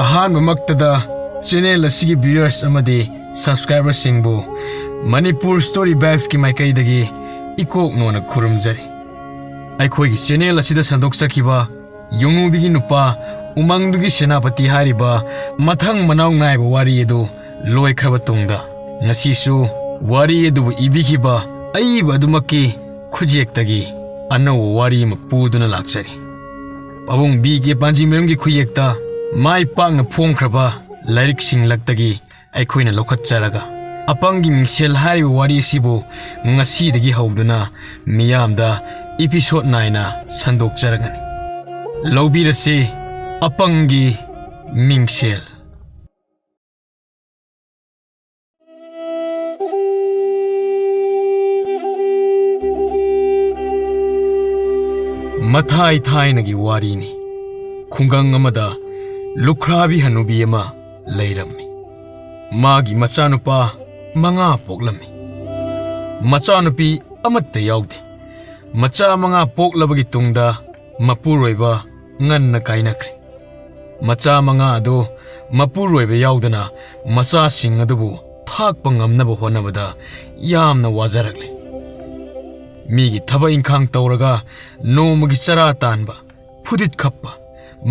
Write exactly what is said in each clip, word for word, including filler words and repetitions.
ꯑꯍꯥꯟꯕꯃꯛꯇꯗ channel ꯑꯁꯤꯒꯤ viewers ꯑꯃꯗꯤ subscriberꯁꯤꯡꯕꯨ Manipur Story Vibesꯀꯤ ꯃꯥꯏꯀꯩꯗꯒꯤ ꯏꯀꯣꯛ ꯅꯣꯟꯅ ꯈꯨꯔꯨꯝꯖꯔꯤ꯫ ꯑꯩꯈꯣꯏꯒꯤ channel ꯑꯁꯤꯗ ꯁꯟꯗꯣꯛꯆꯈꯤꯕ ꯌꯣꯡꯉꯨꯕꯤꯒꯤ ꯅꯨꯄꯥ ꯎꯃꯪꯗꯨꯒꯤ ꯁꯦꯅꯥꯄꯇꯤ ꯍꯥꯏꯔꯤꯕ ꯃꯊꯪ ꯃꯅꯥꯎ ꯅꯥꯏꯕ ꯋꯥꯔꯤ ꯑꯗꯨ ꯂꯣꯏꯈ꯭ꯔꯕ ꯇꯨꯡꯗ, ꯉꯁꯤꯁꯨ ꯋꯥꯔꯤ ꯑꯗꯨꯕꯨ ꯏꯕꯤꯈꯤꯕ ꯑꯏꯕ ꯑꯗꯨꯃꯛꯀꯤ ꯈꯨꯠꯌꯦꯛꯇꯒꯤ ꯑꯅꯧꯕ ꯋꯥꯔꯤ ꯑꯃ ꯄꯨꯗꯨꯅ ꯂꯥꯛꯆꯔꯤ꯫ ꯄꯥꯕꯨꯡ ꯕꯤ ꯀꯦ ꯄꯥꯟꯖꯤꯃꯌꯨꯝꯒꯤ ꯈꯨꯠꯌꯦꯛꯇ ꯃꯥꯏ ꯄꯥꯛꯅ ꯐꯣꯡꯈ꯭ꯔꯕ ꯂꯥꯏꯔꯤꯛꯁꯤꯡ ꯂꯛꯇꯒꯤ ꯑꯩꯈꯣꯏꯅ ꯂꯧꯈꯠꯆꯔꯒ, ꯑꯄꯪꯒꯤ ꯃꯤꯡꯁꯦꯜ ꯍꯥꯏꯔꯤꯕ ꯋꯥꯔꯤ ꯑꯁꯤꯕꯨ ꯉꯁꯤꯗꯒꯤ ꯍꯧꯗꯨꯅ ꯃꯤꯌꯥꯝꯗ episode ꯅꯥꯏꯅ ꯁꯟꯗꯣꯛꯆꯔꯒꯅꯤ꯫ ꯂꯧꯕꯤꯔꯁꯤ ꯑꯄꯪꯒꯤ ꯃꯤꯡꯁꯦꯜ꯫ ꯃꯊꯥꯏ ꯊꯥꯏꯅꯒꯤ ꯋꯥꯔꯤꯅꯤ꯫ ꯈꯨꯡꯒꯪ ꯑꯃꯗ ꯂꯨꯈ꯭ꯔꯥꯕꯤ ꯍꯅꯨꯕꯤ ꯑꯃ ꯂꯩꯔꯝꯃꯤ꯫ ꯃꯥꯒꯤ ꯃꯆꯥꯅꯨꯄꯥ ꯃꯉꯥ ꯄꯣꯛꯂꯝꯃꯤ꯫ ꯃꯆꯥꯅꯨꯄꯤ ꯑꯃꯠꯇ ꯌꯥꯎꯗꯦ꯫ ꯃꯆꯥ ꯃꯉꯥ ꯄꯣꯛꯂꯕꯒꯤ ꯇꯨꯡꯗ ꯃꯄꯨꯔꯣꯏꯕ ꯉꯟꯅ ꯀꯥꯏꯅꯈ꯭ꯔꯦ꯫ ꯃꯆꯥ ꯃꯉꯥ ꯑꯗꯨ ꯃꯄꯨꯔꯣꯏꯕ ꯌꯥꯎꯗꯅ ꯃꯆꯥꯁꯤꯡ ꯑꯗꯨꯕꯨ ꯊꯥꯛꯄ ꯉꯝꯅꯕ ꯍꯣꯠꯅꯕꯗ ꯌꯥꯝꯅ ꯋꯥꯖꯔꯛꯂꯦ꯫ ꯃꯤꯒꯤ ꯊꯕꯛ ꯏꯪꯈꯥꯡ ꯇꯧꯔꯒ ꯅꯣꯡꯃꯒꯤ ꯆꯔꯥ ꯇꯥꯟꯕ, ꯐꯨꯗꯤꯠ ꯈꯞꯄ,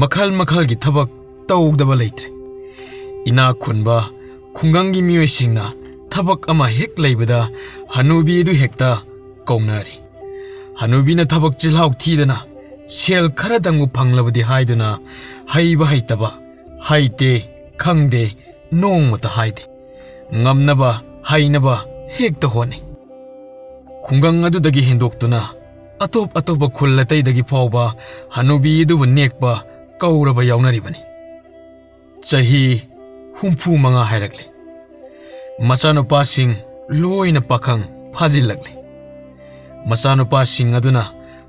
ꯃꯈꯜ ꯃꯈꯜꯒꯤ ꯊꯕꯛ ꯇꯧꯗꯕ ꯂꯩꯇ꯭ꯔꯦ꯫ ꯏꯅꯥꯛ ꯈꯨꯟꯕ ꯈꯨꯡꯒꯪꯒꯤ ꯃꯤꯑꯣꯏꯁꯤꯡꯅ ꯊꯕꯛ ꯑꯃ ꯍꯦꯛ ꯂꯩꯕꯗ ꯍꯅꯨꯕꯤ ꯑꯗꯨ ꯍꯦꯛꯇ ꯀꯧꯅꯔꯤ꯫ ꯍꯅꯨꯕꯤꯅ ꯊꯕꯛ ꯆꯤꯜꯍꯥꯎ ꯊꯤꯗꯅ ꯁꯦꯜ ꯈꯔꯗꯪꯕꯨ ꯐꯪꯂꯕꯗꯤ ꯍꯥꯏꯗꯨꯅ ꯍꯩꯕ ꯍꯩꯇꯕ, ꯍꯩꯇꯦ, ꯈꯪꯗꯦ, ꯅꯣꯡꯃꯇ ꯍꯥꯏꯗꯦ꯫ ꯉꯝꯅꯕ, ꯍꯩꯅꯕ ꯍꯦꯛꯇ ꯍꯣꯠꯅꯩ꯫ ꯈꯨꯡꯒꯪ ꯑꯗꯨꯗꯒꯤ ꯍꯦꯟꯗꯣꯛꯇꯨꯅ ꯑꯇꯣꯞ ꯑꯇꯣꯞꯄ ꯈꯨꯜ ꯑꯇꯩꯗꯒꯤ ꯐꯥꯎꯕ ꯍꯅꯨꯕꯤ ꯑꯗꯨꯕꯨ ꯅꯦꯛꯄ ꯀꯧꯔꯕ ꯌꯥꯎꯅꯔꯤꯕꯅꯤ꯫ ꯆꯍꯤ ꯍꯨꯝꯐꯨ ꯃꯉꯥ ꯍꯥꯏꯔꯛꯂꯦ꯫ ꯃꯆꯥꯅꯨꯄꯥꯁꯤꯡ ꯂꯣꯏꯅ ꯄꯥꯈꯪ ꯐꯥꯖꯤꯜꯂꯛꯂꯦ꯫ ꯃꯆꯥꯅꯨꯄꯥꯁꯤꯡ ꯑꯗꯨꯅ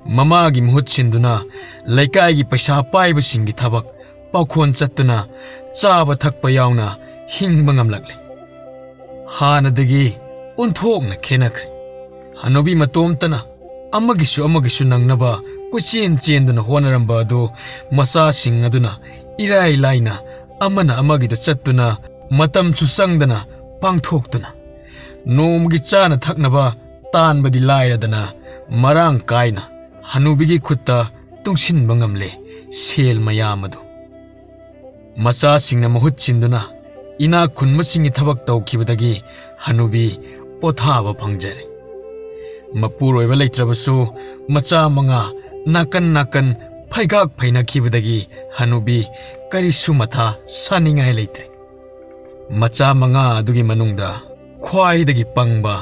ꯃꯃꯥꯒꯤ ꯃꯍꯨꯠ ꯁꯤꯟꯗꯨꯅ ꯂꯩꯀꯥꯏꯒꯤ ꯄꯩꯁꯥ ꯄꯥꯏꯕꯁꯤꯡꯒꯤ ꯊꯕꯛ ꯄꯥꯎꯈꯣꯟ ꯆꯠꯇꯨꯅ ꯆꯥꯕ ꯊꯛꯄ ꯌꯥꯎꯅ ꯍꯤꯡꯕ ꯉꯝꯂꯛꯂꯦ꯫ ꯍꯥꯟꯅꯗꯒꯤ ꯑꯣꯟꯊꯣꯛꯅ ꯈꯦꯠꯅꯈ꯭ꯔꯦ꯫ ꯍꯅꯨꯕꯤ ꯃꯇꯣꯝꯇꯅ ꯑꯃꯒꯤꯁꯨ ꯑꯃꯒꯤꯁꯨ ꯅꯪꯅꯕ ꯀꯣꯏꯆꯦꯟ ꯆꯦꯟꯗꯨꯅ ꯍꯣꯠꯅꯔꯝꯕ ꯑꯗꯨ ꯃꯆꯥꯁꯤꯡ ꯑꯗꯨꯅ ꯏꯔꯥꯏ ꯂꯥꯏꯅ ꯑꯃꯅ ꯑꯃꯒꯤꯗ ꯆꯠꯇꯨꯅ, ꯃꯇꯝꯁꯨ ꯆꯪꯗꯅ ꯄꯥꯡꯊꯣꯛꯇꯨꯅ, ꯅꯣꯡꯃꯒꯤ ꯆꯥꯅ ꯊꯛꯅꯕ ꯇꯥꯟꯕꯗꯤ ꯂꯥꯏꯔꯗꯅ, ꯃꯔꯥꯡ ꯀꯥꯏꯅ ꯍꯅꯨꯕꯤꯒꯤ ꯈꯨꯠꯇ ꯇꯨꯡꯁꯤꯟꯕ ꯉꯝꯂꯦ ꯁꯦꯜ ꯃꯌꯥꯝ ꯑꯗꯨ꯫ ꯃꯆꯥꯁꯤꯡꯅ ꯃꯍꯨꯠ ꯁꯤꯟꯗꯨꯅ ꯏꯅꯥꯛ ꯈꯨꯟꯕꯁꯤꯡꯒꯤ ꯊꯕꯛ ꯇꯧꯈꯤꯕꯗꯒꯤ ꯍꯅꯨꯕꯤ ꯄꯣꯊꯥꯕ ꯐꯪꯖꯔꯦ꯫ ꯃꯄꯨꯔꯣꯏꯕ ꯂꯩꯇ꯭ꯔꯕꯁꯨ, ꯃꯆꯥ ꯃꯉꯥ ꯅꯥꯀꯟ ꯅꯥꯀꯟ ꯐꯩꯒꯥꯛ ꯐꯩꯅꯈꯤꯕꯗꯒꯤ ꯍꯅꯨꯕꯤ ꯀꯔꯤꯁꯨ ꯃꯊꯥ ꯁꯥꯅꯤꯡꯉꯥꯏ ꯂꯩꯇ꯭ꯔꯦ꯫ ꯃꯆꯥ ꯃꯉꯥ ꯑꯗꯨꯒꯤ ꯃꯅꯨꯡꯗ ꯈ꯭ꯋꯥꯏꯗꯒꯤ ꯄꯪꯕ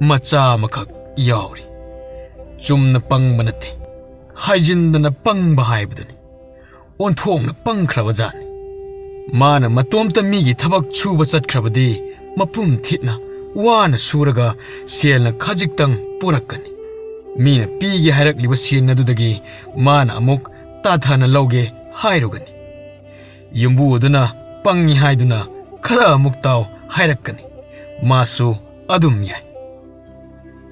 ꯃꯆꯥ ꯑꯃꯈꯛ ꯌꯥꯎꯔꯤ꯫ ꯆꯨꯝꯅ ꯄꯪꯕ ꯅꯠꯇꯦ, ꯍꯥꯏꯖꯤꯟꯗꯅ ꯄꯪꯕ ꯍꯥꯏꯕꯗꯨꯅꯤ꯫ ꯑꯣꯟꯊꯣꯛꯅ ꯄꯪꯈ꯭ꯔꯕ ꯖꯥꯠꯅꯤ꯫ ꯃꯥꯅ ꯃꯇꯣꯝꯇ ꯃꯤꯒꯤ ꯊꯕꯛ ꯁꯨꯕ ꯆꯠꯈ꯭ꯔꯕꯗꯤ, ꯃꯄꯨꯝ ꯊꯤꯠꯅ ꯋꯥꯅ ꯁꯨꯔꯒ ꯁꯦꯜꯅ ꯈꯖꯤꯛꯇꯪ ꯄꯨꯔꯛꯀꯅꯤ꯫ ꯃꯤꯅ ꯄꯤꯒꯦ ꯍꯥꯏꯔꯛꯂꯤꯕ ꯁꯦꯜ ꯑꯗꯨꯗꯒꯤ ꯃꯥꯅ ꯑꯃꯨꯛ ꯇꯥꯊꯅ ꯂꯧꯒꯦ ꯍꯥꯏꯔꯨꯒꯅꯤ꯫ ꯌꯨꯝꯕꯨ ꯑꯗꯨꯅ ꯄꯪꯉꯤ ꯍꯥꯏꯗꯨꯅ ꯈꯔ ꯑꯃꯨꯛ ꯇꯥꯎ ꯍꯥꯏꯔꯛꯀꯅꯤ꯫ ꯃꯥꯁꯨ ꯑꯗꯨꯝ ꯌꯥꯏ꯫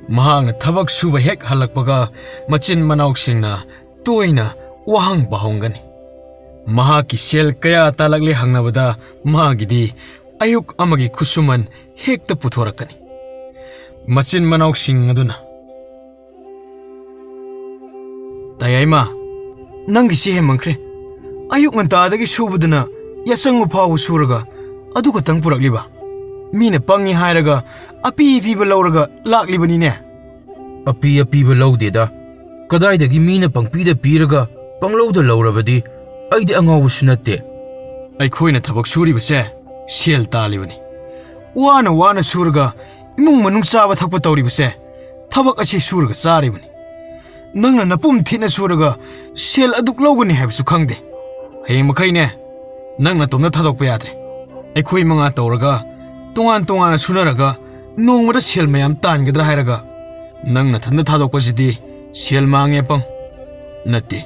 ꯃꯍꯥꯛꯅ ꯊꯕꯛ ꯁꯨꯕ ꯍꯦꯛ ꯍꯜꯂꯛꯄꯒ, ꯃꯆꯤꯟ ꯃꯅꯥꯎꯁꯤꯡꯅ ꯇꯣꯏꯅ ꯋꯥꯍꯪ ꯄꯥꯍꯣꯡꯒꯅꯤ꯫ ꯃꯍꯥꯛꯀꯤ ꯁꯦꯜ ꯀꯌꯥ ꯇꯥꯜꯂꯛꯂꯦ ꯍꯪꯅꯕꯗ, ꯃꯥꯒꯤꯗꯤ ꯑꯌꯨꯛ ꯑꯃꯒꯤ ꯈꯨꯠꯁꯨꯃꯟ ꯍꯦꯛꯇ ꯄꯨꯊꯣꯔꯛꯀꯅꯤ꯫ ꯃꯆꯤꯟ ꯃꯅꯥꯎꯁꯤꯡ ꯑꯗꯨꯅ, "ꯇꯌꯥꯏꯃ, ꯅꯪꯒꯤꯁꯤ ꯍꯦꯟꯃꯟꯈ꯭ꯔꯦ꯫ ꯑꯌꯨꯛ ꯉꯟꯇꯥꯗꯒꯤ ꯁꯨꯕꯗꯨꯅ ꯌꯥꯆꯪꯕ ꯐꯥꯎꯕ ꯁꯨꯔꯒ ꯑꯗꯨ ꯈꯛꯇꯪ ꯄꯨꯔꯛꯂꯤꯕ? ꯃꯤꯅ ꯄꯪꯉꯤ ꯍꯥꯏꯔꯒ ꯑꯄꯤ ꯑꯄꯤꯕ ꯂꯧꯔꯒ ꯂꯥꯛꯂꯤꯕꯅꯤꯅꯦ?" "ꯑꯄꯤ ꯑꯄꯤꯕ ꯂꯧꯗꯦꯗ꯫ ꯀꯗꯥꯏꯗꯒꯤ ꯃꯤꯅ ꯄꯪꯄꯤꯗ ꯄꯤꯔꯒ ꯄꯪꯂꯧꯗ ꯂꯧꯔꯕꯗꯤ? ꯑꯩꯗꯤ ꯑꯉꯥꯎꯕꯁꯨ ꯅꯠꯇꯦ꯫ ꯑꯩꯈꯣꯏꯅ ꯊꯕꯛ ꯁꯨꯔꯤꯕꯁꯦ ꯁꯦꯜ ꯇꯥꯜꯂꯤꯕꯅꯤ꯫ ꯋꯥꯅ ꯋꯥꯅ ꯁꯨꯔꯒ ꯏꯃꯨꯡ ꯃꯅꯨꯡ ꯆꯥꯕ ꯊꯛꯄ ꯇꯧꯔꯤꯕꯁꯦ, ꯊꯕꯛ ꯑꯁꯤ ꯁꯨꯔꯒ ꯆꯥꯔꯤꯕꯅꯤ꯫ ꯅꯪꯅ ꯅꯄꯨꯝ ꯊꯤꯠꯅ ꯁꯨꯔꯒ ꯁꯦꯜ ꯑꯗꯨꯛ ꯂꯧꯒꯅꯤ ꯍꯥꯏꯕꯁꯨ ꯈꯪꯗꯦ꯫ ꯍꯌꯦꯡ ꯃꯈꯩꯅꯦ, ꯅꯪ ꯅꯇꯣꯝꯇ ꯊꯥꯗꯣꯛꯄ ꯌꯥꯗ꯭ꯔꯦ꯫ ꯑꯩꯈꯣꯏ ꯃꯉꯥ ꯇꯧꯔꯒ, ꯇꯣꯉꯥꯟ ꯇꯣꯉꯥꯟꯅ ꯁꯨꯅꯔꯒ, ꯅꯣꯡꯃꯗ ꯁꯦꯜ ꯃꯌꯥꯝ ꯇꯥꯟꯒꯗ꯭ꯔꯥ ꯍꯥꯏꯔꯒ, ꯅꯪ ꯅꯊꯟꯇ ꯊꯥꯗꯣꯛꯄꯁꯤꯗꯤ ꯁꯦꯜ ꯃꯥꯡꯉꯦ, ꯑꯄꯪ꯫ ꯅꯠꯇꯦ,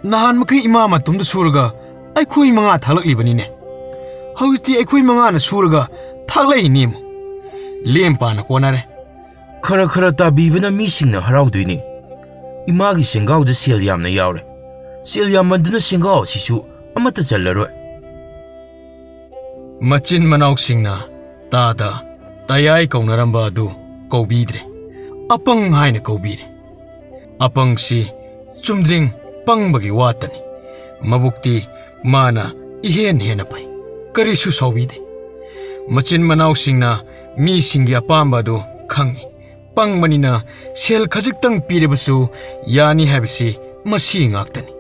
ꯅꯍꯥꯟ ꯃꯈꯩ ꯏꯃꯥ ꯃꯇꯣꯝꯇ ꯁꯨꯔꯒ ꯑꯩꯈꯣꯏ ꯃꯉꯥ ꯊꯥꯛꯂꯛꯂꯤꯕꯅꯤꯅꯦ꯫ ꯍꯧꯖꯤꯛꯇꯤ ꯑꯩꯈꯣꯏ ꯃꯉꯥꯅ ꯁꯨꯔꯒ ꯊꯥꯛꯂꯛꯏꯅꯦ ꯑꯃꯨꯛ꯫ ꯂꯦꯝ ꯄꯥꯅ ꯀꯣꯟꯅꯔꯦ꯫" "ꯈꯔ ꯈꯔ ꯇꯥꯕꯤꯕꯅ ꯃꯤꯁꯤꯡꯅ ꯍꯔꯥꯎꯗꯣꯏꯅꯤ꯫ ꯏꯃꯥꯒꯤ ꯁꯦꯡꯒꯥꯎꯗ ꯁꯦꯜ ꯌꯥꯝꯅ ꯌꯥꯎꯔꯦ꯫ ꯁꯦꯜ ꯌꯥꯝꯃꯟꯗꯨꯅ ꯁꯦꯡꯒꯥꯎ ꯑꯁꯤꯁꯨ ꯑꯃꯠꯇ ꯆꯜꯂꯔꯣꯏ꯫" ꯃꯆꯤꯟ ꯃꯅꯥꯎꯁꯤꯡꯅ ꯇꯥꯗ ꯇꯌꯥꯏ ꯀꯧꯅꯔꯝꯕ ꯑꯗꯨ ꯀꯧꯕꯤꯗ꯭ꯔꯦ, ꯑꯄꯪ ꯍꯥꯏꯅ ꯀꯧꯕꯤꯔꯦ꯫ ꯑꯄꯪꯁꯤ ꯆꯨꯝꯗ꯭ꯔꯤꯡ ꯄꯪꯕꯒꯤ ꯋꯥꯇꯅꯤ꯫ ꯃꯕꯨꯛꯇꯤ ꯃꯥꯅ ꯏꯍꯦꯟ ꯍꯦꯟꯅ ꯐꯩ, ꯀꯔꯤꯁꯨ ꯁꯥꯎꯕꯤꯗꯦ꯫ ꯃꯆꯤꯟ ꯃꯅꯥꯎꯁꯤꯡꯅ ꯃꯤꯁꯤꯡꯒꯤ ꯑꯄꯥꯝꯕ ꯑꯗꯨ ꯈꯪꯏ꯫ ꯄꯪꯕꯅꯤꯅ ꯁꯦꯜ ꯈꯖꯤꯛꯇꯪ ꯄꯤꯔꯕꯁꯨ ꯌꯥꯅꯤ ꯍꯥꯏꯕꯁꯤ ꯃꯁꯤ ꯉꯥꯛꯇꯅꯤ꯫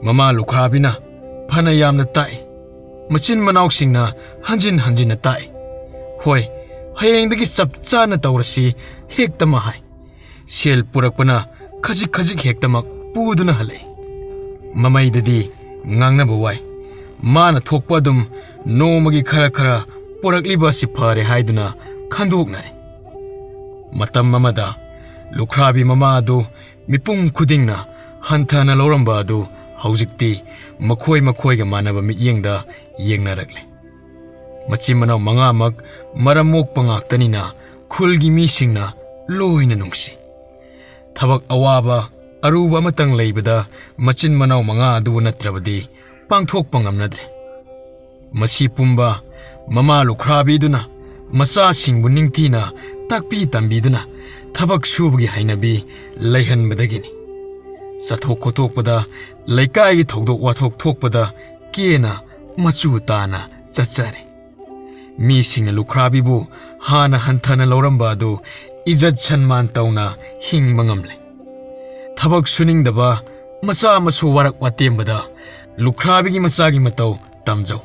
ꯃꯃꯥ ꯂꯨꯈ꯭ꯔꯥꯕꯤꯅ ꯐꯅ ꯌꯥꯝꯅ ꯇꯥꯛꯏ, ꯃꯆꯤꯟ ꯃꯅꯥꯎꯁꯤꯡꯅ ꯍꯟꯖꯤꯟ ꯍꯟꯖꯤꯟꯅ ꯇꯥꯛꯏ꯫ "ꯍꯣꯏ, ꯍꯌꯦꯡꯗꯒꯤ ꯆꯞ ꯆꯥꯅ ꯇꯧꯔꯁꯤ" ꯍꯦꯛꯇꯃꯛ ꯍꯥꯏ꯫ ꯁꯦꯜ ꯄꯨꯔꯛꯄꯅ ꯈꯖꯤꯛ ꯈꯖꯤꯛ ꯍꯦꯛꯇꯃꯛ ꯄꯨꯗꯨꯅ ꯍꯜꯂꯛꯏ꯫ ꯃꯃꯩꯗꯗꯤ ꯉꯥꯡꯅꯕ ꯋꯥꯏ꯫ ꯃꯥꯅ ꯊꯣꯛꯄ ꯑꯗꯨꯝ ꯅꯣꯡꯃꯒꯤ ꯈꯔ ꯈꯔ ꯄꯨꯔꯛꯂꯤꯕ ꯑꯁꯤ ꯐꯔꯦ ꯍꯥꯏꯗꯨꯅ ꯈꯟꯗꯣꯛꯅꯔꯦ꯫ ꯃꯇꯝ ꯑꯃꯗ ꯂꯨꯈ꯭ꯔꯥꯕꯤ ꯃꯃꯥ ꯑꯗꯨ ꯃꯤꯄꯨꯝ ꯈꯨꯗꯤꯡꯅ ꯍꯟꯊꯅ ꯂꯧꯔꯝꯕ ꯑꯗꯨ ꯍꯧꯖꯤꯛꯇꯤ ꯃꯈꯣꯏ ꯃꯈꯣꯏꯒ ꯃꯥꯟꯅꯕ ꯃꯤꯠꯌꯦꯡꯗ ꯌꯦꯡꯅꯔꯛꯂꯦ꯫ ꯃꯆꯤꯟ ꯃꯅꯥꯎ ꯃꯉꯥꯃꯛ ꯃꯔꯝ ꯃꯣꯛꯄ ꯉꯥꯛꯇꯅꯤꯅ ꯈꯨꯜꯒꯤ ꯃꯤꯁꯤꯡꯅ ꯂꯣꯏꯅ ꯅꯨꯡꯁꯤ꯫ ꯊꯕꯛ ꯑꯋꯥꯕ ꯑꯔꯨꯕ ꯑꯃꯇꯪ ꯂꯩꯕꯗ ꯃꯆꯤꯟ ꯃꯅꯥꯎ ꯃꯉꯥ ꯑꯗꯨꯕꯨ ꯅꯠꯇ꯭ꯔꯕꯗꯤ ꯄꯥꯡꯊꯣꯛꯄ ꯉꯝꯅꯗ꯭ꯔꯦ꯫ ꯃꯁꯤ ꯄꯨꯝꯕ ꯃꯃꯥ ꯂꯨꯈ꯭ꯔꯥꯕꯤꯗꯨꯅ ꯃꯆꯥꯁꯤꯡꯕꯨ ꯅꯤꯡꯊꯤꯅ ꯇꯥꯛꯄꯤ ꯇꯝꯕꯤꯗꯨꯅ ꯊꯕꯛ ꯁꯨꯕꯒꯤ ꯍꯩꯅꯕꯤ ꯂꯩꯍꯟꯕꯗꯒꯤꯅꯤ꯫ ꯆꯠꯊꯣꯛ ꯈꯣꯠꯇꯣꯛꯄꯗ, ꯂꯩꯀꯥꯏꯒꯤ ꯊꯧꯗꯣꯛ ꯋꯥꯊꯣꯛ ꯊꯣꯛꯄꯗ ꯀꯦꯅ ꯃꯆꯨ ꯇꯥꯅ ꯆꯠꯆꯔꯦ꯫ ꯃꯤꯁꯤꯡꯅ ꯂꯨꯈ꯭ꯔꯥꯕꯤꯕꯨ ꯍꯥꯟꯅ ꯍꯟꯊꯅ ꯂꯧꯔꯝꯕ ꯑꯗꯨ ꯏꯖꯠ ꯁꯟꯃꯥꯟ ꯇꯧꯅ ꯍꯤꯡꯕ ꯉꯝꯂꯦ꯫ ꯊꯕꯛ ꯁꯨꯅꯤꯡꯗꯕ ꯃꯆꯥ ꯃꯁꯨ ꯋꯥꯔꯛ ꯋꯥꯇꯦꯝꯕꯗ ꯂꯨꯈ꯭ꯔꯥꯕꯤꯒꯤ ꯃꯆꯥꯒꯤ ꯃꯇꯧ ꯇꯝꯖꯧ꯫